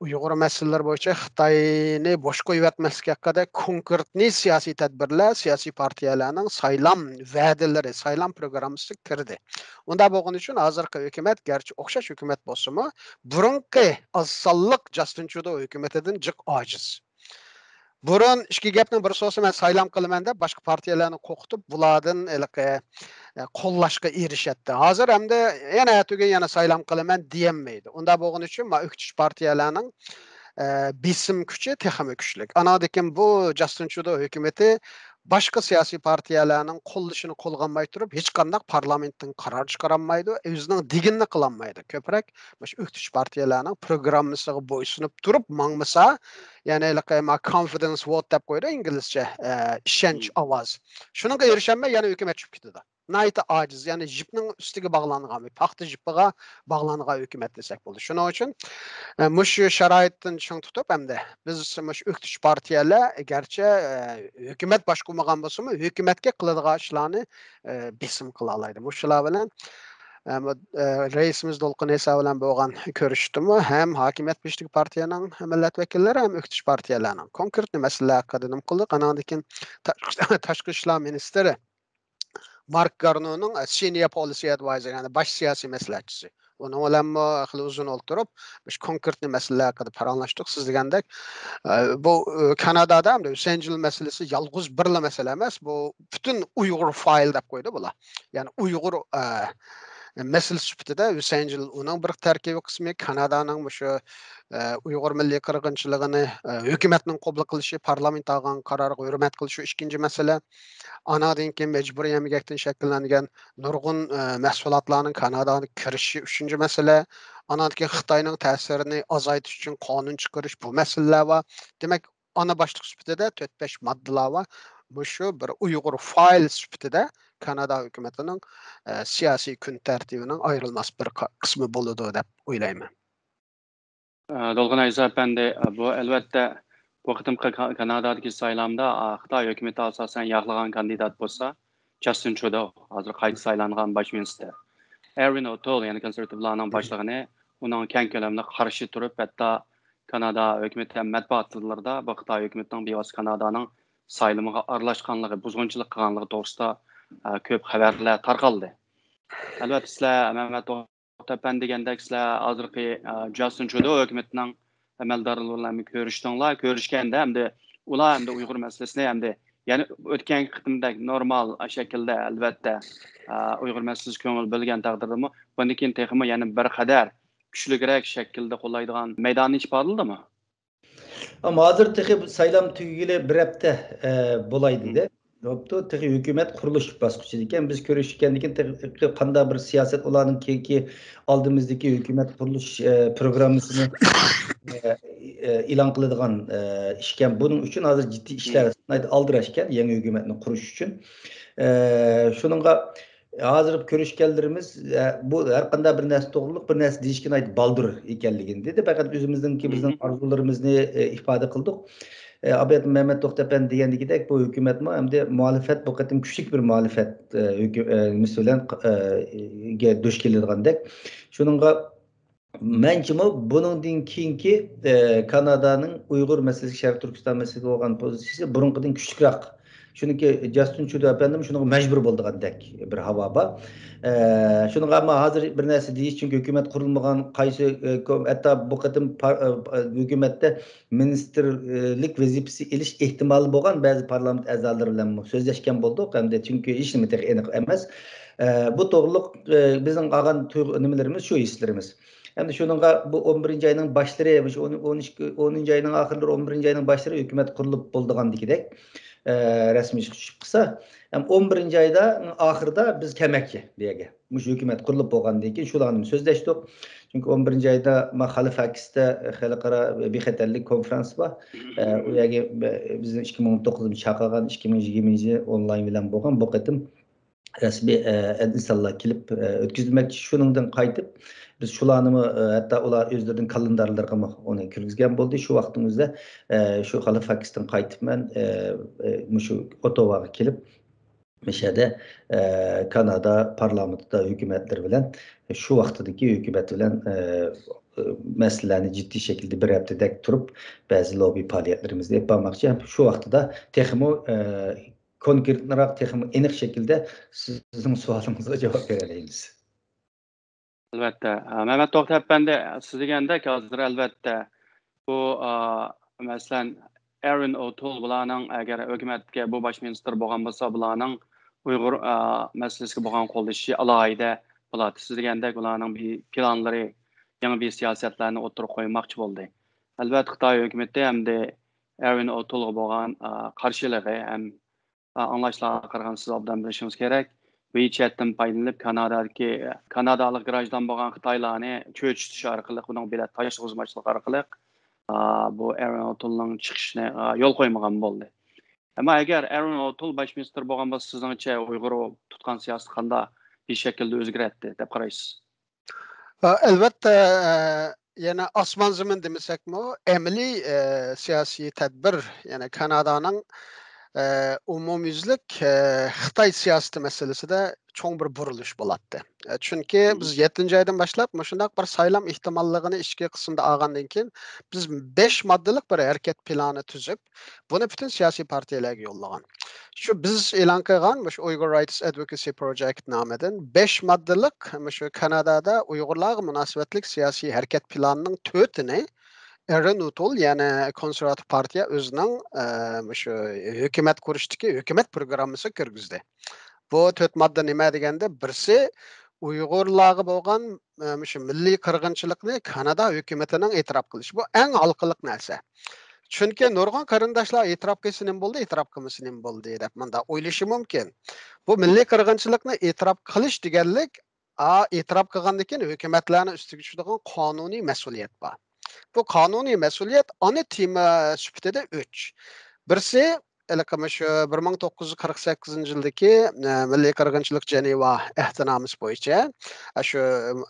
ئۇيغۇر مەسىلىلىرى بويىچە خىتاينى بوش قويۇۋەتمەسلىك ھەققىدە كونكرېتنى سىياسىي تەدبىرلەر، سىياسىي پارتىيەلەرنىڭ سايلام ۋەدىلىرى، سايلام پروگراممىسىغا كىردى. ئۇنداق بولغىنى ئۈچۈن ھازىرقى ھۆكۈمەت گەرچە ئوخشاش ھۆكۈمەت بولسىمۇ، بۇرۇنقى ئاز سانلىق جاستىن ترۇدو ھۆكۈمىتىدىن جىق ئاجىز. بۇرۇن ئىككى گەپنىڭ بىرسى بولسا، مەن سايلام قىلىمەن دەپ باشقا پارتىيەلەرنى قورقۇتۇپ، بۇلاردىن ھېلىقى، ئە، قوللاشقا ئېرىشەتتى. ھازىر ئەمدى يەنە ئەتىگۈن يەنە سايلام قىلىمەن دېيەلمەيدۇ. ئۇنداق بولغىنى ئۈچۈن ما ئۆكتىچى پارتىيەلەرنىڭ، ئە، بېسىم كۈچى تېخىمۇ كۈچلۈك. ئاناندىن كېيىن بۇ جاستىن ترۇدو ھۆكۈمىتى باشقا سىياسىي پارتىيەلەرنىڭ قوللىشىنى قوزغىماي تۇرۇپ، ھېچقانداق پارلامېنتتىن قارار چىقارالمايدۇ، ئۆزىنىڭ دېگىنىنى قىلالمايدۇ. كۆپرەك مۇشۇ ئۆكتىچى پارتىيەلەرنىڭ پروگراممىسىغا بويسۇنۇپ تۇرۇپ ماڭمىسا، يەنى ھېلىقى ما confidence vote دەپ قويىدۇ ئىنگلىزچە، ئە، ئىشەنچ ئاۋازى. شۇنىڭغا ئېرىشەلمەي يەنە ھۆكۈمەت چۈشۈپ كېتىدۇ. ناھايىتى ئاجىز، يەنى يىپنىڭ ئۈستىگە باغلانغان، پاختا يىپىغا باغلانغان ھۆكۈمەت دېسەك بولىدۇ. شۇنىڭ ئۈچۈن، ئە، مۇشۇ شارائىتتىن چىڭ تۇتۇپ، ئەمدى بىز مۇشۇ ئۆكتىچى پارتىيەلەر گەرچە، ئە، ھۆكۈمەت باشقۇرمىغان بولسىمۇ، ھۆكۈمەتكە قىلىدىغان ئىشلارنى، ئە، بېسىم قىلالايدۇ. مۇشۇلار بىلەن، ئە، مۇ-، ئە، رەئىسىمىز دولقۇن ئەيسا بىلەن بولغان كۆرۈشۈشتىمۇ ھەم ھاكىمىيەت بېشىدىكى پارتىيەنىڭ مىللەت ۋەكىللىرى ھەم ئۆكتىچى پارتىيەلەرنىڭ كونكرېتنى مەسىلىلەر ھەققىدە نېمە قىلدۇق. ئاناندىن كېيىن تا-، تاشقى ئىشلار مىنىستىرى مارك گارنونىڭ، ئە، سېنىيەر پولىسى ئەدۋايزېرى، يەنى باش سىياسىي مەسلىھەتچىسى. ئۇنىڭ بىلەنمۇ خېلى ئۇزۇن ئولتۇرۇپ، مۇشۇ كونكرېتنى مەسىلىلەر ھەققىدە پاراڭلاشتۇق. سىز دېگەندەك، ئە، بۇ، ئە، كانادادا ھەمدە ھۈسەيىن جېلىل مەسىلىسى يالغۇز بىرلا مەسىلە ئەمەس، بۇ پۈتۈن ئۇيغۇر فايل دەپ قويدى بۇلار. يەنى ئۇيغۇر، ئە، مەسىلىسى سۈپىتىدە ھۈسەيىن جېلىل ئۇنىڭ بىر تەركىبىي قىسمى، كانادانىڭ مۇشۇ، ئە، ئۇيغۇر مىللىي قىرغىنچىلىقىنى، ئە، ھۆكۈمەتنىڭ قوبۇل قىلىشى، پارلامېنت ئالغان قارارغا ھۆرمەت قىلىشى ئىككىنچى مەسىلە. ئاناندىن كېيىن مەجبۇرىي ئەمگەكتىن شەكىللەنگەن نۇرغۇن، ئە، مەھسۇلاتلارنىڭ كاناداغا كىرىشى ئۈچىنچى مەسىلە. ئاناندىن كېيىن خىتاينىڭ تەسىرىنى ئازايتىش ئۈچۈن قانۇن چىقىرىش، بۇ مەسىلىلەر بار. دېمەك، ئانا باشلىق سۈپىتىدە تۆت بەش ماددىلار بار. مۇشۇ بىر ئۇيغۇر فايل سۈپىتىدە كانادا ھۆكۈمىتىنىڭ، ئە، سىياسىي كۈن تەرتىپىنىڭ ئايرىلماس بىر قا-، قىسمى بولىدۇ دەپ ئويلايمەن. ئە، دولقۇن ئەيسا ئەپەندى، ئە، بۇ ئەلۋەتتە بۇ قېتىمقى كا-، كانادادىكى سايلامدا، ئا، خىتاي ھۆكۈمىتى ئاساسەن ياقلىغان كاندىدات بولسا جاستىن ترۇدو، ھازىر قايتا سايلانغان باش مىنىستىر. ئېرىن ئوتول، يەنى كونسېرۋاتىپلارنىڭ باشلىقىنى، ئۇنىڭ كەڭ كۆلەملىك قارشى تۇرۇپ، ھەتتا كانادا ھۆكۈمىتى ھەم مەتبۇئات تىللىرىدا بۇ خىتاي ھۆكۈمىتىنىڭ بىۋاسىتە كانادانىڭ سايلىمىغا ئارىلاشقانلىقى، بۇزغۇنچىلىق قىلغانلىقى توغرىسىدا، ئە، كۆپ خەۋەرلەر تارقالدى. ئەلۋەتتە، سىلەر مەمەت توختى ئەپەندى دېگەندەك، سىلەر ھازىرقى، ئە، جاستىن ترۇدو ھۆكۈمىتىنىڭ ئەمەلدارلىرى بىلەن كۆرۈشتۈڭلار، كۆرۈشكەندە ئەمدى ئۇلار ئەمدى ئۇيغۇر مەسىلىسىنى ئەمدى يەنە ئۆتكەنكى قېتىمدەك نورمال شەكىلدە، ئەلۋەتتە، ئە، ئۇيغۇر مەسىلىسىگە كۆڭۈل بۆلگەن تەقدىردىمۇ، بۇندىن كېيىن تېخىمۇ يەنە بىر قەدەر كۈچلۈكرەك شەكىلدە قوللايدىغان مەيدانى ئىپادىلىدىمۇ؟ ئەمما ھازىر تېخى سايلام تۈگىگىلى بىر ھەپتە، ئە، بولاي دېدى. بوپتۇ، تېخى ھۆكۈمەت قۇرۇلۇش باسقۇچىدا ئىكەن. بىز كۆرۈشكەندىن كېيىن تېخى قانداق بىر سىياسەت، ئۇلارنىڭ كېيىنكى ئالدىمىزدىكى ھۆكۈمەت قۇرۇلۇش، ئە، پروگراممىسىنى، ئە، ئە، ئېلان قىلىدىغان، ئە، ئىشكەن. بۇنىڭ ئۈچۈن ھازىر جىددىي ئىشلار ئالدىراش ئىكەن، يېڭى ھۆكۈمەتنى قۇرۇش ئۈچۈن. ئە، شۇنىڭغا ھازىر كۆرۈشكەنلىرىمىز، ئە، بۇ ھەر قانداق بىر نەرسە توغرۇلۇق بىر نەرسە دېيىشكە ناھايىتى بالدۇر ئىكەنلىكىنى دېدى. پەقەت ئۆزىمىزنىڭكى، بىزنىڭ ئارزۇلىرىمىزنى، ئە، ئىپادە قىلدۇق. ئە، ئابىدىن مەمەت توختى ئەپەندى دېگەندىكىدەك، بۇ ھۆكۈمەتمۇ ئەمدى مۇھالىپەت، بۇ قېتىم كۈچلۈك بىر مۇھالىپەت، ئە، ھۆكۈ-، ئە، نېمىسى بىلەن، ئە، گە دۇچ كېلىدىغاندەك. شۇنىڭغا مەنچىمۇ بۇنىڭدىن كېيىنكى، ئە، كانادانىڭ ئۇيغۇر مەسىلىسى، شەرقىي تۈركىستان مەسىلىسىگە بولغان پوزىتسىيىسى بۇرۇنقىدىن كۈچلۈكرەك. چۈنكى جاستىن ترۇدو ئەپەندىمۇ شۇنىڭغا مەجبۇر بولىدىغاندەك بىر ھاۋا بار. ئە، شۇنىڭغا ئەمما ھازىر بىر نەرسە دېيىش، چۈنكى ھۆكۈمەت قۇرۇلمىغان، قايسى، ئە، كوم-، ھەتتا بۇ قېتىم پار-، ئە، ھۆكۈمەتتە مىنىستىرلىك ۋەزىپىسى ئېلىش ئېھتىمالى بولغان بەزى پارلامېنت ئەزالىرى بىلەنمۇ سۆزلەشكەن بولدۇق. ئەمدى چۈنكى ھېچنېمە تېخى ئېنىق ئەمەس. ئە، بۇ توغرۇلۇق، ئە، بىزنىڭ ئالغان تۇيغۇ-، نېمىلىرىمىز شۇ، ھېسلىرىمىز. ئەمدى شۇنىڭغا بۇ ئون بىرىنچى ئاينىڭ باشلىرى، مۇشۇ ئون، ئون ئىككى، ئونىنچى ئاينىڭ ئاخىرلىرى، ئون بىرىنچى ئاينىڭ باشلىرى ھۆكۈمەت قۇرۇلۇپ بولىدىغاندىكىدەك، ئە، رەسمىي ئىشقا چۈشۈپ قالسا، ھەم ئون بىرىنچى ئايدا ئاخىرىدا بىز كەلمەكچى بۇ يەرگە. مۇشۇ ھۆكۈمەت قۇرۇلۇپ بولغاندىن كېيىن شۇلارنى سۆزلەشتۇق. چۈنكى ئون بىرىنچى ئايدا ما خەلىفاكىستە خەلقئارا بىخەتەرلىك كونفرانسى بار. ئە، ئۇ يەرگە بىزنىڭ ئىككى مىڭ ئون توققۇزىنچى چاقىرغان، ئىككى مىڭ يىگىرمىنچى ئونلاين بىلەن بولغان بۇ قېتىم رەسمىي، ئە، ئىنسانلار كېلىپ، ئە، ئۆتكۈزمەكچى. شۇنىڭدىن قايتىپ، بىز شۇلارنىمۇ، ئە، ھەتتا ئۇلار ئۆزلىرىنىڭ كالېندارلىرىغىمۇ ئۇنى كىرگۈزگەن بولدى. شۇ ۋاقىتنىڭ ئۆزىدە، ئە، شۇ خەلىفاكىستىن قايتىپ مەن، ئە، ئە، مۇشۇ ئوتاۋاغا كېلىپ، مۇشۇ يەردە، ئە، كانادا پارلامېنتىدا ھۆكۈمەتلىرى بىلەن، شۇ ۋاقتىدىكى ھۆكۈمەت بىلەن، ئە، ئە، مەسىلىلەرنى جىددىي شەكىلدە بىر ھەپتىدەك تۇرۇپ، بەزى لوببى پائالىيەتلىرىمىزنى ئېلىپ بارماقچى. شۇ ۋاقتىدا تېخىمۇ، ئە، كونكرېتنىراق، تېخىمۇ ئېنىق شەكىلدە سىزنىڭ سوئالىڭىزغا جاۋاب بېرەلەيمىز. ئەلۋەتتە. ئە، مەمەت توختى ئەپەندى، سىز دېگەندەك ھازىر ئەلۋەتتە بۇ، ئا، مەسىلەن، ئېرىن ئوتۇل بۇلارنىڭ ئەگەر ھۆكۈمەتكە بۇ باش مىنىستىر بولغان بولسا، بۇلارنىڭ ئۇيغۇر، ئا، مەسىلىسىگە بولغان قوللىشى ئالاھىدە بولاتتى. سىز دېگەندەك بۇلارنىڭ بىر پىلانلىرى، يېڭى بىر سىياسەتلەرنى ئوتتۇرىغا قويماقچى بولدى. ئەلۋەتتە، خىتاي ھۆكۈمىتى ئەمدى ئېرىن ئوتۇلغا بولغان، ئا، قارشىلىقى ھەم ئا، ئاڭلاشلارغا قارىغاندا سىز ئوبدان بىلىشىڭىز كېرەك. ۋېيچەتتىن پايدىلىنىپ، كانادادىكى، كانادالىق گراژدان بولغان خىتايلارنى چۆچۈتۈش ئارقىلىق، بۇنىڭ بېلەت تاشلىغۇزماچلىق ئارقىلىق، ئا، بۇ ئېرىن ئوتۇلنىڭ چىقىشىنى، ئا، يول قويمىغان بولدى. ئەمما ئەگەر ئېرىن ئوتۇل باش مىنىستىر بولغان بولسا، سىزنىڭچە ئۇيغۇر تۇتقان سىياسىتى قانداق بىر شەكىلدە ئۆزگىرەتتى دەپ قارايسىز؟ ئە، ئەلۋەتتە، ئە، يەنە ئاسمان زېمىن دېمىسەكمۇ، ئەمەلىي، ئە، سىياسىي تەدبىر، يەنى كانادانىڭ، ئە، ئومۇميۈزلۈك، ئە، خىتاي سىياسىتى مەسىلىسىدە چوڭ بىر بۇرۇلۇش بولاتتى. ئە، چۈنكى بىز يەتتىنچى ئايدىن باشلاپ مۇشۇنداق بىر سايلام ئېھتىماللىقىنى ئىچكى قىسىمدا ئالغاندىن كېيىن، بىز بەش ماددىلىق بىر ھەرىكەت پىلانى تۈزۈپ، بۇنى پۈتۈن سىياسىي پارتىيەلەرگە يوللىغان. شۇ بىز ئېلان قىلغان مۇشۇ Uyghur Rights Advocacy Project نامىدىن بەش ماددىلىق مۇشۇ كانادادا ئۇيغۇرلارغا مۇناسىۋەتلىك سىياسىي ھەرىكەت پىلانىنىڭ تۆتىنى ئېرىن ئوتۇل، يەنى كونسېرۋاتىپ پارتىيە ئۆزىنىڭ، ئە، مۇشۇ ھۆكۈمەت قۇرۇشتىكى ھۆكۈمەت پروگراممىسىغا كىرگۈزدى. بۇ تۆت ماددا نېمە دېگەندە، بىرسى ئۇيغۇرلارغا بولغان، ئە، مۇشۇ مىللىي قىرغىنچىلىقنى كانادا ھۆكۈمىتىنىڭ ئېتىراپ قىلىشى. بۇ ئەڭ ھالقىلىق نەرسە. چۈنكى نۇرغۇن قېرىنداشلار ئېتىراپ قىلسا نېمە بولدى، ئېتىراپ قىلمىسا نېمە بولدى دەپ مۇنداق ئويلىشى مۇمكىن. بۇ مىللىي قىرغىنچىلىقنى ئېتىراپ قىلىش دېگەنلىك، ئا، ئېتىراپ قىلغاندىن كېيىن ھۆكۈمەتلەرنىڭ ئۈستىگە چۈشىدىغان قانۇنىي مەسئۇلىيەت بار. بۇ قانۇنىي مەسئۇلىيەت ئانا تېما سۈپىتىدە ئۈچ. بىرسى، ھېلىقى مۇشۇ بىر مىڭ توققۇز يۈز قىرىق سەككىزىنچى يىلدىكى، ئە، مىللىي قىرغىنچىلىق جېنېۋا ئەھدىنامىسى بويىچە، ئە، شۇ،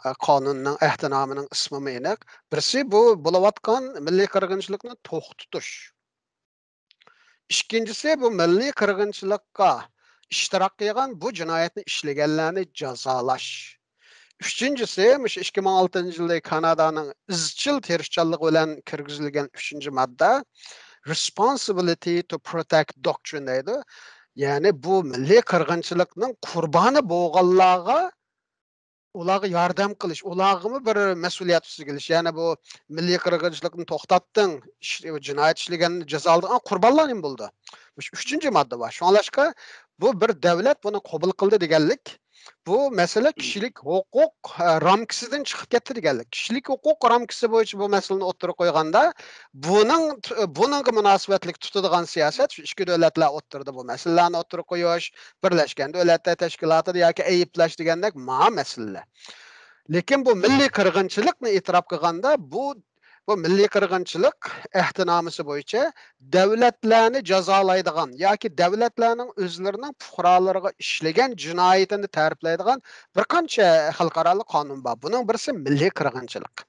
ئە، قانۇننىڭ، ئەھدىنامىنىڭ ئىسمىمۇ ئېنىق. بىرسى بۇ بولۇۋاتقان مىللىي قىرغىنچىلىقنى توختىتىش. ئىككىنچىسى، بۇ مىللىي قىرغىنچىلىققا ئىشتىراك قىلغان، بۇ جىنايەتنى ئىشلىگەنلەرنى جازالاش. ئۈچىنچىسى، مۇشۇ ئىككى مىڭ ئالتىنچى يىلى كانادانىڭ ئىزچىل تىرىشچانلىقى بىلەن كىرگۈزۈلگەن ئۈچىنچى ماددا، Responsibility to Protect Doctrine دەيدۇ. يەنى بۇ مىللىي قىرغىنچىلىقنىڭ قۇربانى بولغانلارغا، ئۇلارغا ياردەم قىلىش، ئۇلارغىمۇ بىر مەسئۇلىيەت ئۈستىگە ئېلىش. يەنى بۇ مىللىي قىرغىنچىلىقنى توختاتتىڭ، ئىش-، جىنايەت ئىشلىگەننى جازالىدىغان قۇربانلار نېمە بولىدۇ؟ مۇشۇ ئۈچىنچى ماددا بار. شۇڭلاشقا بۇ بىر دۆلەت بۇنى قوبۇل قىلدى دېگەنلىك، بۇ مەسىلە كىشىلىك ھوقۇق، ئە، رامكىسىدىن چىقىپ كەتتى دېگەنلىك. كىشىلىك ھوقۇق رامكىسى بويىچە بۇ مەسىلىنى ئوتتۇرىغا قويغاندا، بۇنىڭ، بۇنىڭغا مۇناسىۋەتلىك تۇتىدىغان سىياسەت شۇ ئىككى دۆلەتلەر ئوتتۇرىدا بۇ مەسىلىلەرنى ئوتتۇرىغا قويۇش، بىرلەشكەن دۆلەتلەر تەشكىلاتىدا ياكى ئەيىبلەش دېگەندەك ماڭا مەسىلىلەر. لېكىن بۇ مىللىي قىرغىنچىلىقنى ئېتىراپ قىلغاندا، بۇ، بۇ مىللىي قىرغىنچىلىق ئەھدىنامىسى بويىچە دۆلەتلەرنى جازالايدىغان ياكى دۆلەتلەرنىڭ ئۆزلىرىنىڭ پۇقرالىرىغا ئىشلىگەن جىنايىتىنى تەرىپلەيدىغان بىر قانچە خەلقئارالىق قانۇن بار. بۇنىڭ بىرسى مىللىي قىرغىنچىلىق،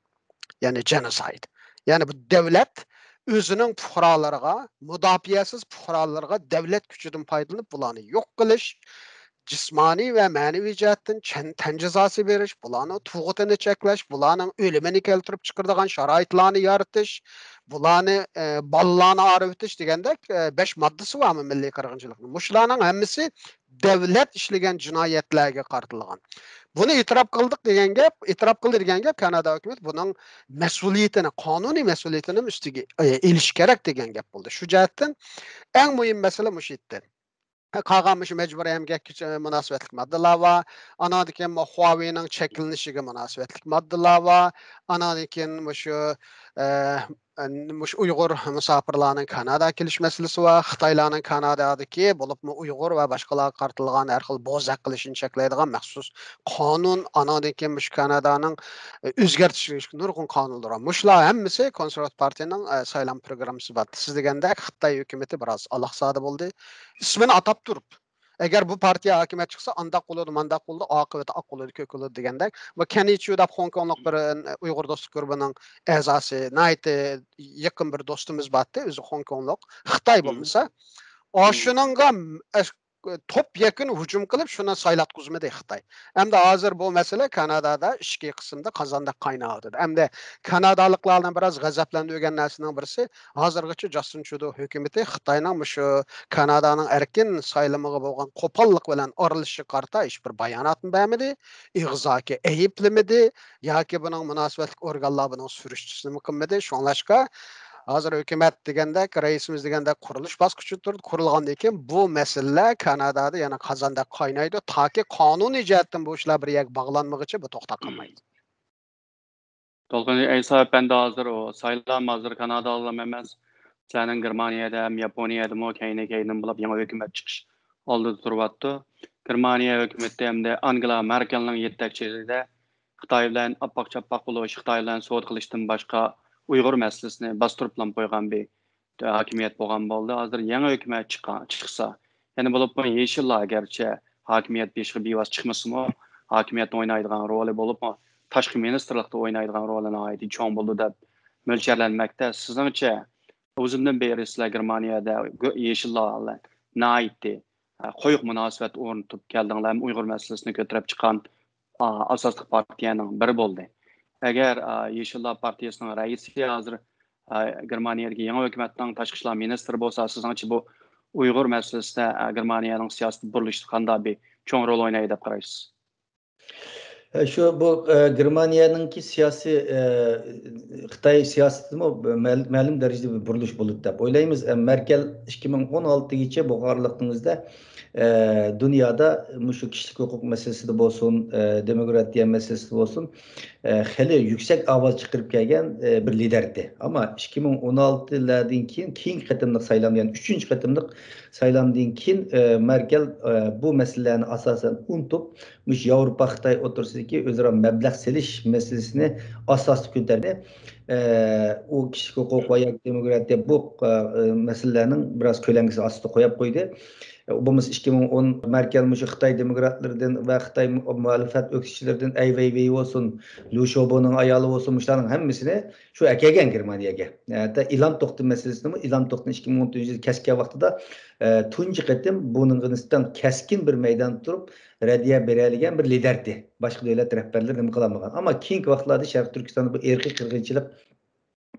يەنى جېنوسايد. يەنى بۇ دۆلەت ئۆزىنىڭ پۇقرالىرىغا، مۇداپىئەسىز پۇقرالىرىغا دۆلەت كۈچىدىن پايدىلىنىپ، بۇلارنى يوق قىلىش، جىسمانىي ۋە مەنىۋى جەھەتتىن چەن-، تەن جازاسى بېرىش، بۇلارنىڭ تۇغۇتىنى چەكلەش، بۇلارنىڭ ئۆلۈمىنى كەلتۈرۈپ چىقىرىدىغان شارائىتلارنى يارىتىش، بۇلارنى، ئە، بالىلارنى ئايرىۋېتىش دېگەندەك، ئە، بەش ماددىسى بارمۇ مىللىي قىرغىنچىلىقنىڭ؟ مۇشۇلارنىڭ ھەممىسى دۆلەت ئىشلىگەن جىنايەتلەرگە قارىتىلغان. بۇنى ئېتىراپ قىلدۇق دېگەن گەپ، ئېتىراپ قىلدى دېگەن گەپ، كانادا ھۆكۈمىتى بۇنىڭ مەسئۇلىيىتىنى، قانۇنىي مەسئۇلىيىتىنى ئۈستىگە، ئە، ئېلىشى كېرەك دېگەن گەپ بولدى. شۇ جەھەتتىن ئەڭ مۇھىم مەسىلە مۇشۇ يەردە. قالغان مۇشۇ مەجبۇرىي ئەمگەككە مۇناسىۋەتلىك ماددىلار بار. ئاناندىن كېيىن مۇ-، خۇاۋېينىڭ چەكلىنىشىگە مۇناسىۋەتلىك ماددىلار بار. ئاناندىن كېيىن مۇشۇ، ئە، مۇشۇ ئۇيغۇر مۇساپىرلارنىڭ كاناداغا كېلىش مەسىلىسى بار. خىتايلارنىڭ كانادادىكى، بولۇپمۇ ئۇيغۇر ۋە باشقىلارغا قارىتىلغان ھەر خىل بوزەك قىلىشنى چەكلەيدىغان مەخسۇس قانۇن، ئاناندىن كېيىن مۇشۇ كانادانىڭ، ئە، ئۆزگەرتىشىگە نۇرغۇن قانۇنلار بار. مۇشۇلار ھەممىسى كونسېرۋاتىپ پارتىيەنىڭ، ئە، سايلام پروگراممىسى بار. سىز دېگەندەك خىتاي ھۆكۈمىتى بىراز ئالاقزادە بولدى. ئىسمىنى ئاتاپ تۇرۇپ، ئەگەر بۇ پارتىيە ھاكىمىيەت چىقسا، ئانداق بولىدۇ، مانداق بولىدۇ، ئاقىۋىتى ئاق بولىدۇ، كۆك بولىدۇ دېگەندەك. بۇ كەننى چيۇ دەپ خوڭكوڭلۇق بىر، ئە، ئۇيغۇر دوستلۇق گۇرۇپپىنىڭ ئەزاسى، ناھايىتى يېقىن بىر دوستىمىز بارتى، ئۆزى خوڭكوڭلۇق. خىتاي بولمىسا، ئاشۇنىڭغا، ئە، توپ يەكۈن ھۇجۇم قىلىپ، شۇنى سايلاتقۇزمىدى خىتاي. ئەمدى ھازىر بۇ مەسىلە كانادادا ئىچكى قىسىمدا قازاندەك قايناۋاتىدۇ. ئەمدى كانادالىقلارنى بىراز غەزەپلەندۈرگەن نەرسىنىڭ بىرسى، ھازىرغىچە جاستىن ترۇدو ھۆكۈمىتى خىتاينىڭ مۇشۇ كانادانىڭ ئەركىن سايلىمىغا بولغان قوپاللىق بىلەن ئارىلىشىشىغا قارىتا ھېچبىر باياناتمۇ بەرمىدى، ئېغىزاكى ئەيىبلىمىدى ياكى بۇنىڭ مۇناسىۋەتلىك ئورگانلار بۇنىڭ سۈرۈشتىسىنىمۇ قىلمىدى. شۇڭلاشقا، ھازىر ھۆكۈمەت دېگەندەك، رەئىسىمىز دېگەندەك قۇرۇلۇش باسقۇچىدا تۇرىدۇ. قۇرۇلغاندىن كېيىن بۇ مەسىلىلەر كانادادا يەنە قازاندەك قاينايدۇ، تاكى قانۇنىي جەھەتتىن بۇ ئىشلار بىر يەرگە باغلانمىغىچە بۇ توختاپ قالمايدۇ. تولقۇن ئەيسا ئەپەندى، ھازىر ئۇ سايلام، ھازىر كانادالىلا ئەمەس، سىلەرنىڭ گېرمانىيەدە ھەم ياپونىيەدىمۇ كەينى-كەينىدىن بولۇپ يېڭى ھۆكۈمەت چىقىش ئالدىدا تۇرۇۋاتىدۇ. گېرمانىيە ھۆكۈمىتى ھەمدە ئانگېلا مېركېلنىڭ يېتەكچىلىكىدە خىتاي بىلەن ئاپئاق-چاپئاق بولۇش، خىتاي بىلەن سودا قىلىشتىن باشقا ئۇيغۇر مەسىلىسىنى باستۇرۇپلا قويغان بىر ھاكىمىيەت بولغان بولدى. ھازىر يېڭى ھۆكۈمەت چىققان، چىقسا، يەنە بولۇپمۇ يېشىللار گەرچە ھاكىمىيەت بېشىغا بىۋاسىتە چىقمىسىمۇ، ھاكىمىيەتتە ئوينايدىغان رولى، بولۇپمۇ تاشقى مىنىستىرلىقتا ئوينايدىغان رولى ناھايىتى چوڭ بولىدۇ دەپ مۆلچەرلەنمەكتە. سىزنىڭچە، ئۇزۇندىن بېرى سىلەر گېرمانىيەدە يېشىللار بىلەن ناھايىتى، ئە، قويۇق مۇناسىۋەت ئورنىتىپ كەلدىڭلار ھەم ئۇيغۇر مەسىلىسىنى كۆتۈرۈپ چىققان، ئا، ئاساسلىق پارتىيەنىڭ بىرى بولدى. ئەگەر، ئا، يېشىللار پارتىيەسىنىڭ رەئىسى ھازىر، ئا، گېرمانىيەدىكى يېڭى ھۆكۈمەتنىڭ تاشقى ئىشلار مىنىستىرى بولسا، سىزنىڭچە بۇ ئۇيغۇر مەسىلىسىدە، ئا، گېرمانىيەنىڭ سىياسىتى بۇرۇلۇشىدا قانداق بىر چوڭ رول ئوينايدۇ دەپ قارايسىز؟ شۇ بۇ، ئە، گېرمانىيەنىڭكى سىياسىي، ئە، خىتاي سىياسىتىدىمۇ مەل-، مەلۇم دەرىجىدە بىر بۇرۇلۇش بولىدۇ دەپ ئويلايمىز. ئە، مەركەل ئىككى مىڭ ئون ئالتىگىچە بولغانلىقىڭىزدا، ئە، دۇنيادا مۇشۇ كىشىلىك ھوقۇق مەسىلىسىدە بولسۇن، ئە، دېموكراتىيە مەسىلىسىدە بولسۇن، ئە، خېلى يۈكسەك ئاۋاز چىقىرىپ كەلگەن، ئە، بىر لىدەر ئىدى. ئەمما ئىككى مىڭ ئون ئالتىلاردىن كېيىن، كېيىنكى قېتىملىق سايلام، يەنى ئۈچىنچى قېتىملىق سايلامدىن كېيىن، ئە، مەركەل، ئە، بۇ مەسىلىلەرنى ئاساسەن ئۇنتۇپ، مۇشۇ ياۋروپا خىتاي ئوتتۇرىسىدىكى ئۆزئارا مەبلەغ سېلىش مەسىلىسىنى ئاساسلىق كۆتەردى. ئە، ئۇ كىشىلىك ھوقۇق ۋە ياكى دېموكراتىيە بۇ، ئە، مەسىلىلەرنىڭ بىراز كۆلەڭگىسى ئاستىدا قويۇپ قويدى. ئۇ بولمىسا ئىككى مىڭ ئون مەركەل مۇشۇ خىتاي دېموكراتلىرىدىن ۋە خىتاي مۇ-، مۇئەللىپەت ئۆكتىچىلىرىدىن ئەي ۋەيۋېي بولسۇن، ليۇ شياۋبونىڭ ئايالى بولسۇن، مۇشۇلارنىڭ ھەممىسىنى شۇ ئەكەلگەن گېرمانىيەگە. ھەتتا ئىلان توختى مەسىلىسىنىمۇ، ئىلان توختىنى ئىككى مىڭ ئون تۆتىنچى يىل كەسكەن ۋاقتىدا، ئە، تۇنجى قېتىم بۇنىڭغا نىسبەتەن كەسكىن بىر مەيداندا تۇرۇپ، رەددىيە بېرەلىگەن بىر لىدەر ئىدى. باشقا دۆلەت رەھبەرلىرى نېمە قىلالمىغان. ئەمما كېيىنكى ۋاقىتلاردا شەرقىي تۈركىستاندا بۇ ئىرقىي قىرغىنچىلىق،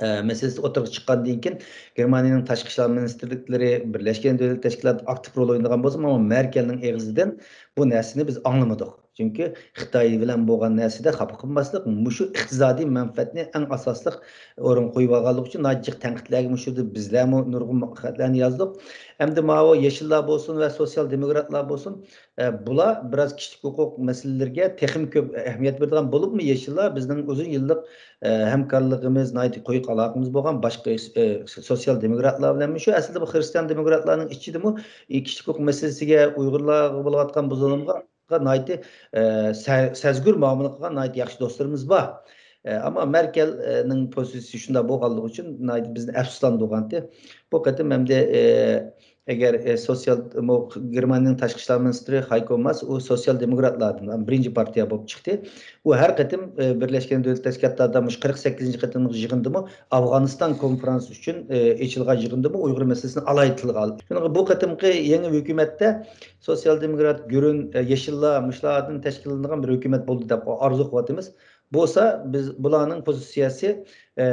ئە، مەسىلىسى ئوتتۇرىغا چىققاندىن كېيىن، گېرمانىيەنىڭ تاشقى ئىشلار مىنىستىرلىكلىرى، بىرلەشكەن دۆلەت تەشكىلاتى ئاكتىپ رول ئوينىغان بولسىمۇ، ئەمما مەركەلنىڭ ئېغىزىدىن بۇ نەرسىنى بىز ئاڭلىمىدۇق. چۈنكى خىتاي بىلەن بولغان نەرسىدە خاپا قىلماسلىق، مۇشۇ ئىقتىسادىي مەنپەئەتنى ئەڭ ئاساسلىق ئورۇنغا قويۇپ ئالغانلىقى ئۈچۈن ناھايىتى جىق تەنقىدلەرگە مۇشۇ يەردە بىزلەرمۇ نۇرغۇن خەتلەرنى يازدۇق. ئەمدى ماۋۇ يېشىللار بولسۇن ۋە سوتسىيال دېموكراتلار بولسۇن، ئە، بۇلار بىراز كىشىلىك ھوقۇق مەسىلىلىرىگە تېخىمۇ كۆپ ئەھمىيەت بېرىدىغان بولۇپمۇ يېشىللار بىزنىڭ ئۇزۇن يىللىق، ئە، ھەمكارلىقىمىز، ناھايىتى قويۇق ئالاقىمىز بولغان باشقا، ئە، سوتسىيال دېموكراتلار بىلەنمۇ، شۇ ئەسلىدە بۇ خىرىستىيان دېموكراتلارنىڭ ئىچىدىمۇ، ئە، كىشىلىك ھوقۇق مەسىلىسىگە، ئۇيغۇرلارغا بولۇۋاتقان بۇ زۇلۇمغا ناھايىتى، ئە، سە-، سەزگۈر مۇئامىلە قىلغان ناھايىتى ياخشى دوستلىرىمىز بار. ئە، ئەمما مەركەلنىڭ پوزىتسىيىسى شۇنداق بولغانلىقى ئۈچۈن ناھايىتى بىزنى ئەپسۇسلاندۇرغانتى. بۇ قېتىم ئەمدى، ئە، ئەگەر، ئە، سوتسىيال، مۇ-، گېرمانىيەنىڭ تاشقى ئىشلار مىنىستىرى خايكو ماس، ئۇ سوتسىيال دېموكراتلاردىن بىرىنچى پارتىيە بولۇپ چىقتى. ئۇ ھەر قېتىم، ئە، بىرلەشكەن دۆلەت تەشكىلاتلاردا مۇشۇ قىرىق سەككىزىنچى قېتىملىق يىغىندىمۇ، ئافغانىستان كونفرانسى ئۈچۈن، ئە، ئېچىلغان يىغىندىمۇ ئۇيغۇر مەسىلىسىنى ئالاھىدە تىلغا ئالدى. شۇنىڭغا بۇ قېتىمقى يېڭى ھۆكۈمەتتە سوتسىيال دېموكرات، گۈرۈن، ئە، يېشىللار، مۇشۇلاردىن تەشكىللىنىدىغان بىر ھۆكۈمەت بولىدۇ دەپ ئارزۇ قىلىۋاتىمىز. بولسا، بىز بۇلارنىڭ پوزىتسىيەسى، ئە،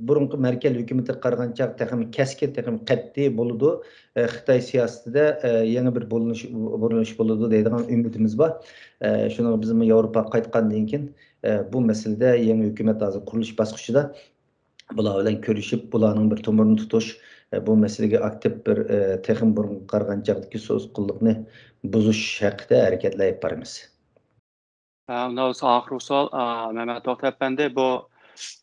بۇرۇنقى مەركەز ھۆكۈمىتىگە قارىغانچە تېخىمۇ كەسكىن، تېخىمۇ قەتئىي بولىدۇ. ئە، خىتاي سىياسىتىدە، ئە، يېڭى بىر بۇرۇلۇش، بۇرۇلۇش بولىدۇ دەيدىغان ئۈمىدىمىز بار. ئە، شۇنىڭغا بىزمۇ ياۋروپاغا قايتقاندىن كېيىن، ئە، بۇ مەسىلىدە يېڭى ھۆكۈمەت ھازىر قۇرۇلۇش باسقۇچىدا. بۇلار بىلەن كۆرۈشۈپ، بۇلارنىڭ بىر تومۇرىنى تۇتۇش، ئە، بۇ مەسىلىگە ئاكتىپ بىر، ئە، تېخىمۇ بۇرۇنقى قارىغانچاغدىكى سوزۇققىنلىقنى بۇزۇش ھەققىدە ھەرىكەتلەر ئېلىپ بارىمىز. ئە، ئۇنداق بولسا ئاخىرقى سوئال، ئە، مەمەت توختى ئەپەندى، بۇ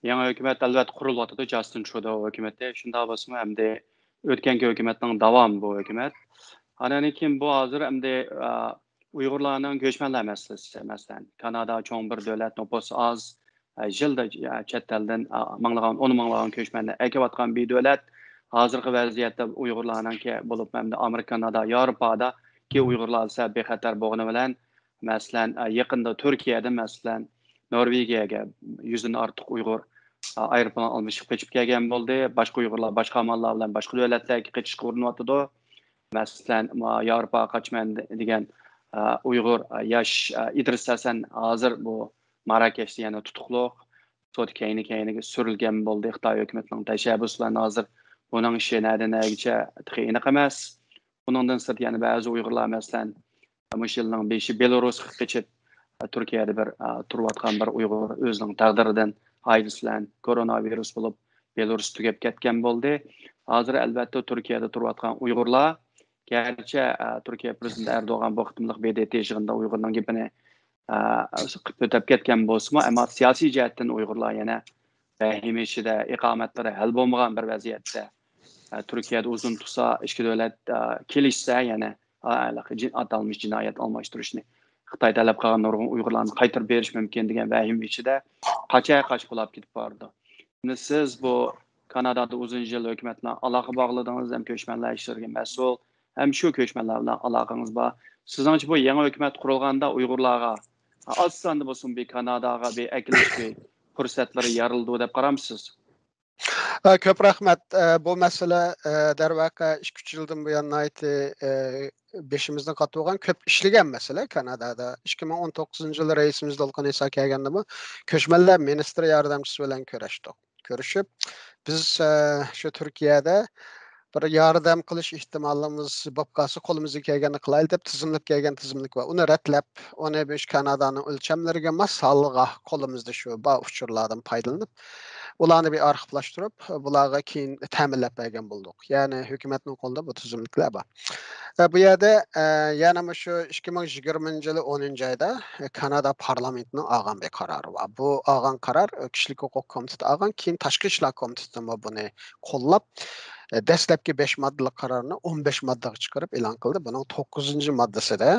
يېڭى ھۆكۈمەت ئەلۋەتتە قۇرۇلۇۋاتىدۇ، جاستىن ترۇدو ھۆكۈمىتى. شۇنداق بولسىمۇ ئەمدى ئۆتكەنكى ھۆكۈمەتنىڭ داۋامى بۇ ھۆكۈمەت. ئاندىن كېيىن بۇ ھازىر ئەمدى، ئە، ئۇيغۇرلارنىڭ كۆچمەنلەر مەسىلىسى، مەسىلەن، كانادا چوڭ بىر دۆلەت، نوپۇسى ئاز، ئە، يىلدا، ئە، چەت ئەلدىن، ئە، مىڭلىغان، ئون مىڭلىغان كۆچمەننى ئەكېۋاتقان بىر دۆلەت. ھازىرقى ۋەزىيەتتە ئۇيغۇرلارنىڭكى، بولۇپمۇ ئەمدى ئامېرىكا، كانادا، ياۋروپادا كى ئۇيغۇرلار سەل بىخەتەر بولغىنى بىلەن، مەسىلەن، ئە، يېقىندا تۈركىيەدىن، مەسىلەن، نورۋېگىيەگە يۈزدىن ئارتۇق ئۇيغۇر، ئە، ئايروپىلان ئالمىشىپ قېچىپ كەلگەن بولدى. باشقا ئۇيغۇرلار باشقا ئاماللار بىلەن باشقا دۆلەتلەرگە قېچىشقا ئۇرۇنۇۋاتىدۇ. مەسىلەن، ما-، ياۋروپاغا قاچىمەن دېگەن، ئە، ئۇيغۇر، ئە، ياش، ئە، ئىدرىس ھەسەن ھازىر بۇ ماراكەشتە يەنە تۇتۇقلۇق. سوت كەينى-كەينىگە سۈرۈلگەن بولدى خىتاي ھۆكۈمىتىنىڭ تەشەببۇسى بىلەن. ھازىر بۇنىڭ ئىشى نەدىن نەگىچە تېخى ئېنىق ئەمەس. بۇنىڭدىن سىرت يەنە بەزى ئۇيغۇرلار، مەسىلەن، مۇشۇ يىلنىڭ بېشى بېلورۇسقا قېچىپ، تۈركىيەدە بىر، تۇرۇۋاتقان بىر ئۇيغۇر ئۆزىنىڭ تەقدىرىدىن ئائىلىسى بىلەن كورونا ۋىرۇس بولۇپ، بېلورۇس تۈگەپ كەتكەن بولدى. ھازىر، ئەلۋەتتە، تۈركىيەدە تۇرۇۋاتقان ئۇيغۇرلار، گەرچە، تۈركىيە پىرېزىدېنتى ئەردوغان بۇ قېتىملىق ب د ت يىغىنىدا ئۇيغۇرنىڭ گېپىنى، ئۆتەپ كەتكەن بولسىمۇ، ئەمما سىياسىي جەھەتتىن ئۇيغۇرلار يەنە ۋەھىمە ئىچىدە، ئىقامەتلىرى ھەل بولمىغان بىر ۋەزىيەتتە، ئە، تۈركىيەدە ئۇزۇن تۇرسا، ئىككى دۆلەت، ئە، كېلىشسە، يەنە، ئە، جىن-، ئاتالمىش جىنايەت ئالماشتۇرۇشنى خىتاي تەلەپ قىلغان نۇرغۇن ئۇيغۇرلارنى قايتۇرۇپ بېرىش مۇمكىن دېگەن ۋەھىمە ئىچىدە قاچا-قاچا بولاپ كېتىپ بارىدۇ. ئەمدى سىز بۇ كانادادا ئۇزۇن يىل ھۆكۈمەت بىلەن ئالاقە باغلىدىڭىز ھەم كۆچمەنلەر ئىشلىرىغا مەسئۇل، ھەم شۇ كۆچمەنلەر بىلەن ئالاقىڭىز بار. سىزنىڭچە بۇ يېڭى ھۆكۈمەت قۇرۇلغاندا ئۇيغۇرلارغا ئاز ساندا بولسۇن بىر كاناداغا بىر ئەكېلىش بىر پۇرسەتلىرى يارىلىدۇ دەپ قارامسىز؟ ئە، كۆپ رەھمەت. ئە، بۇ مەسىلە، ئە، دەرۋەقە، ئىككى، ئۈچ يىلدىن بۇيان ناھايىتى، ئە، بېشىمىزدىن قاتمىغان، كۆپ ئىشلىگەن مەسىلە كانادادا. ئىككى مىڭ ئون توققۇزىنچى يىلى رەئىسىمىز دولقۇن ئىسا كەلگەندىمۇ كۆچمەنلەر مىنىستىرى ياردەمچىسى بىلەن كۆرۈشتۇق. كۆرۈشۈپ، بىز، ئە، شۇ تۈركىيەدە بىر ياردەم قىلىش ئېھتىمالىمىز بولۇپ قالسا، قولىمىزدىن كەلگەننى قىلايلى دەپ تىزىملىك كەلگەن تىزىملىك بار. ئۇنى رەتلەپ، ئۇنى مۇشۇ كانادانىڭ ئۆلچەملىرىگە ماس ھالغا قولىمىزدا شۇ بار ئۇچۇرلاردىن پايدىلىنىپ، ئۇلارنى بىر ئارخىپلاشتۇرۇپ، بۇلارغا كېيىن تەمىنلەپ بەرگەن بولدۇق. يەنى ھۆكۈمەتنىڭ قولىدا بۇ تىزىملىكلەر بار. ئە، بۇ يەردە، ئە، يەنە مۇشۇ ئىككى مىڭ يىگىرمىنچى يىلى ئونىنچى ئايدا، ئە، كانادا پارلامېنتىنىڭ ئالغان بىر قارارى بار. بۇ ئالغان قارار، ئە، كىشىلىك ھوقۇق كومىتېتى ئالغان، كېيىن تاشقى ئىشلار كومىتېتىمۇ بۇنى قوللاپ، ئە، دەسلەپكى بەش ماددىلىق قارارنى ئون بەش ماددىغا چىقىرىپ ئېلان قىلدى. بۇنىڭ توققۇزىنچى ماددىسىدا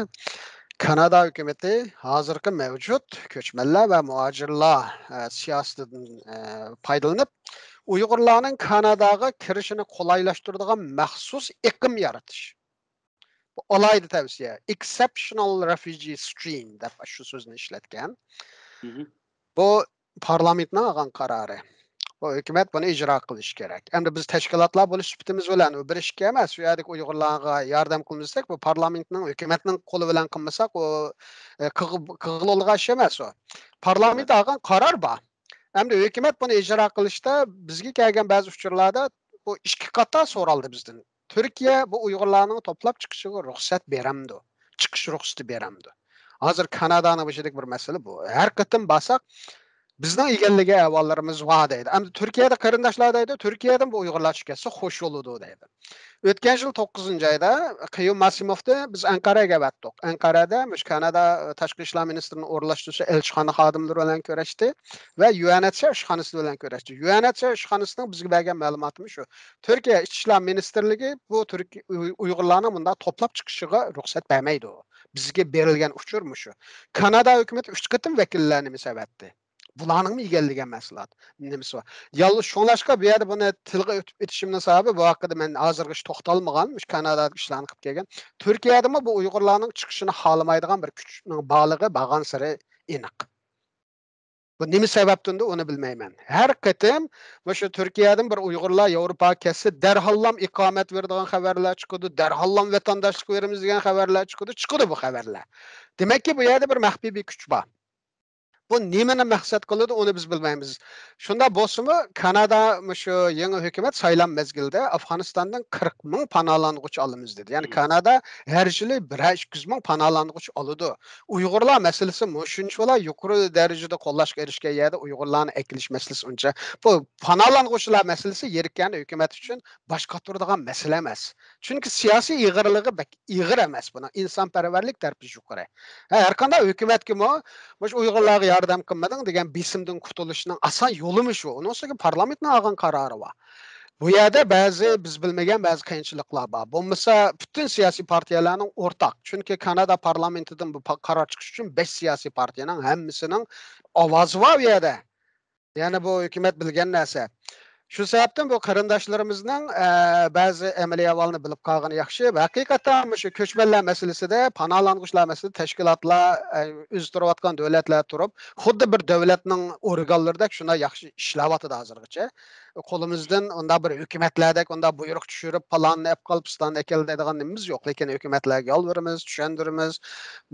كانادا ھۆكۈمىتى ھازىرقى مەۋجۇت كۆچمەنلەر ۋە مۇھاجىرلار، ئە، سىياسىتىدىن، ئە، پايدىلىنىپ، ئۇيغۇرلارنىڭ كاناداغا كىرىشىنى قولايلاشتۇرىدىغان مەخسۇس ئېقىم يارىتىش. بۇ ئالاھىدە تەۋسىيە، Exceptional Refugee Stream دەپ شۇ سۆزنى ئىشلەتكەن. مهم. بۇ پارلامېنتنىڭ ئالغان قارارى. بۇ ھۆكۈمەت بۇنى ئىجرا قىلىشى كېرەك. ئەمدى بىز تەشكىلاتلار بولۇش سۈپىتىمىز بىلەن، ئۇ بىر ئىككى ئەمەس، ئۇ يەردىكى ئۇيغۇرلارغا ياردەم قىلمىساق، بۇ پارلامېنتنىڭ، ھۆكۈمەتنىڭ قولى بىلەن قىلمىساق، ئۇ، ئە، قىغ-، قىغىلىغان ئىش ئەمەس ئۇ. پارلامېنت ئالغان قارار بار. ئەمدى ھۆكۈمەت بۇنى ئىجرا قىلىشتا بىزگە كەلگەن بەزى ئۇچۇرلاردا بۇ ئىككى قاتار سورالدى بىزدىن. تۈركىيە بۇ ئۇيغۇرلارنىڭ توپلاپ چىقىشىغا رۇخسەت بېرەمدۇ؟ چىقىش رۇخسىتى بېرەمدۇ؟ ھازىر كانادانىڭ بېشىدىكى بىر مەسىلە بۇ. ھەر قېتىم بارساق، بىزنىڭ ئىگىلىگەن ئەھۋاللىرىمىز بار دەيدۇ. ئەمدى تۈركىيەدە قېرىنداشلار دەيدۇ، تۈركىيەدىن بۇ ئۇيغۇرلار چۈشۈپ كەتسە خوش بولىدۇ دەيدۇ. ئۆتكەن يىل توققۇزىنچى ئايدا قېيۇم ماسىموفنى بىز ئەنقەرەگە ئەۋەتتۇق. ئەنقەرەدە مۇشۇ كانادا تاشقى ئىشلار مىنىستىرىنىڭ ئورۇنلاشتۇرۇشى ئەلچىخانا خادىملىرى بىلەن كۆرۈشتى ۋە يۇ ئېن ئېچ سى ئار ئىشخانىسى بىلەن كۆرۈشتى. يۇ ئېن ئېچ سى ئار ئىشخانىسىنىڭ بىزگە بەرگەن مەلۇماتىمۇ شۇ. تۈركىيە ئىچ ئىشلار مىنىستىرلىكى بۇ تۈرك ئۇي-، ئۇيغۇرلارنىڭ مۇنداق توپلاپ چىقىشىغا رۇخسەت بەرمەيدۇ. بىزگە بېرىلگەن ئۇچۇر مۇشۇ. كانادا ھۆكۈمىتى ئۈچ قېتىم ۋەكىللەرنى مىسا ئەۋەتتى. بۇلارنىڭمۇ ئىگىلىگەن مەھسۇلات نېمىسى بار؟ يالغۇز شۇڭلاشقا بۇ يەردە بۇنى تىلغا ئۆتۈپ ئېتىشىمنىڭ سەۋەبى، بۇ ھەققىدە مەن ھازىرغىچە توختالمىغان، مۇشۇ كانادادىكى ئىشلارنى قىلىپ كەلگەن. تۈركىيەدىمۇ بۇ ئۇيغۇرلارنىڭ چىقىشىنى خالىمايدىغان بىر كۈچنىڭ بارلىقى بارغانسېرى ئېنىق. بۇ نېمە سەۋەبتىندۇ، ئۇنى بىلمەيمەن. ھەر قېتىم مۇشۇ تۈركىيەدىن بىر ئۇيغۇرلار ياۋروپاغا كەتسە، دەرھاللام ئىقامەت بېرىدىغان خەۋەرلەر چىقىدۇ، دەرھاللام ۋەتەنداشلىق بېرىمىز دېگەن خەۋەرلەر چىقىدۇ، چىقىدۇ بۇ خەۋەرلەر. دېمەككى، بۇ يەردە بىر مەخپىي بىر كۈچ بار. بۇ نېمىنى مەقسەت قىلىدۇ، ئۇنى بىز بىلمەيمىز. شۇنداق بولسىمۇ، كانادا مۇشۇ يېڭى ھۆكۈمەت سايلام مەزگىلىدە ئافغانىستاندىن قىرىق مىڭ پاناھلانغۇچى ئالىمىز دېدى. يەنى كانادا ھەر يىلى بىرەر ئىككى يۈز مىڭ پاناھلانغۇچى ئالىدۇ. ئۇيغۇرلار مەسىلىسى مۇشۇنچىۋالا يۇقىرى دەرىجىدە قوللاشقا ئېرىشكەن يەردە ئۇيغۇرلارنى ئەكېلىش مەسىلىسى ئۇنچە. بۇ پاناھلانغۇچىلار مەسىلىسى يېرى كەنتى ھۆكۈمەت ئۈچۈن باش قاتۇرىدىغان مەسىلە ئەمەس. چۈنكى سىياسىي ئېغىرلىقى بەك ئېغىر ئەمەس بۇنىڭ، ئىنسانپەرۋەرلىك تەرىپى يۇقىرى. ھە، ھەر قانداق ھۆكۈمەتكىمۇ مۇشۇ ئۇيغۇرلارغا ياردەم قىلمىدىڭ دېگەن بېسىمدىن قۇتۇلۇشنىڭ ئاسان يولىمۇ شۇ. ئۇنىڭ ئۈستىگە پارلامېنتنىڭ ئالغان قارارى بار. بۇ يەردە بەزى بىز بىلمىگەن بەزى قىيىنچىلىقلار بار. بولمىسا پۈتۈن سىياسىي پارتىيەلەرنىڭ ئورتاق. چۈنكى كانادا پارلامېنتىدىن بۇ پا-، قارار چىقىشى ئۈچۈن بەش سىياسىي پارتىيەنىڭ ھەممىسىنىڭ ئاۋازى بار بۇ يەردە. يەنى بۇ ھۆكۈمەت بىلگەن نەرسە. شۇ سەۋەبتىن بۇ قېرىنداشلىرىمىزنىڭ، ئە، بەزى ئەمەلىي ئەھۋالنى بىلىپ قالغىنى ياخشى. ھەقىقەتەن مۇشۇ كۆچمەنلەر مەسىلىسىدە، پاناھلانغۇچىلار مەسىلىسىدە تەشكىلاتلار، ئە، ئۆزى تۇرۇۋاتقان دۆلەتلەر تۇرۇپ، خۇددى بىر دۆلەتنىڭ ئورگانلىرىدەك شۇنداق ياخشى ئىشلەۋاتىدۇ ھازىرغىچە. قولىمىزدىن ئۇنداق بىر ھۆكۈمەتلەردەك ئۇنداق بۇيرۇق چۈشۈرۈپ، پالاننى ئەپ قال، پىستاننى ئەكەل دەيدىغان نېمىمىز يوق. لېكىن ھۆكۈمەتلەرگە يالۋۇرىمىز، چۈشەندۈرىمىز،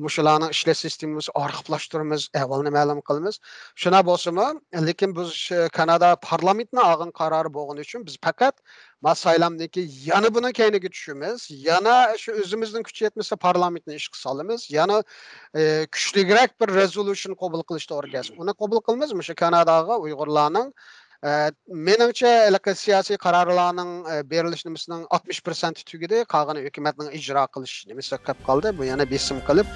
مۇشۇلارنىڭ ئىشلەش سىستېمىسى ئارخىپلاشتۇرىمىز، ئەھۋالنى مەلۇم قىلىمىز. شۇنداق بولسىمۇ، لېكىن بۇ ش-، كانادا پارلامېنتنىڭ ئالغان قارارى بولغىنى ئۈچۈن بىز پەقەت ما سايلامدىن كېيىن يەنە بۇنىڭ كەينىگە چۈشىمىز، يەنە شۇ ئۆزىمىزنىڭ كۈچى يەتمىسە پارلامېنتنى ئىشقا سالىمىز، يەنە، ئى، كۈچلۈكرەك بىر رېزولۇشن قوبۇل قىلىش توغرا كەلسە، ئۇنى قوبۇل قىلىمىز. مۇشۇ كاناداغا ئۇيغۇرلارنىڭ، ئە، مېنىڭچە، ھېلىقى سىياسىي قارارلارنىڭ، ئە، بېرىلىش نېمىسىنىڭ ئاتمىش پىرسەنتى تۈگىدى، قالغىنى ھۆكۈمەتنىڭ ئىجرا قىلىش نېمىسى قېلىپ قالدى. بۇ يەنە بېسىم قىلىپ،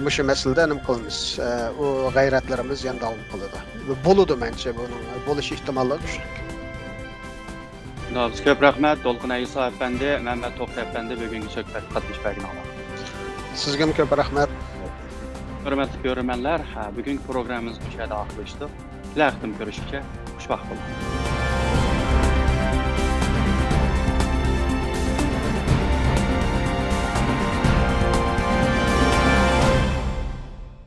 مۇشۇ مەسىلىدە نېمە قىلىمىز؟ ئە، ئۇ غەيرەتلىرىمىز يەنە داۋام قىلىدۇ. بولىدۇ، مەنچە، بۇنىڭ بولۇش ئېھتىماللىقى كۈچلۈك. جۇملىڭىزغا كۆپ رەھمەت، دولقۇن ئەيسا ئەپەندى، مەمەت توختى ئەپەندى، بۈگۈنكى سۆھبەتكە قاتنىشىپ بەرگىنىڭلار. سىزگىمۇ كۆپ رەھمەت. ھۆرمەتلىك كۆرۈرمەنلەر، ھە، بۈگۈنكى پروگراممىمىز مۇشۇ يەردە ئاخىرلىشىدۇ. كېلەر قېتىم كۆرۈشكىچە خۇش ۋاقىت بولۇڭ.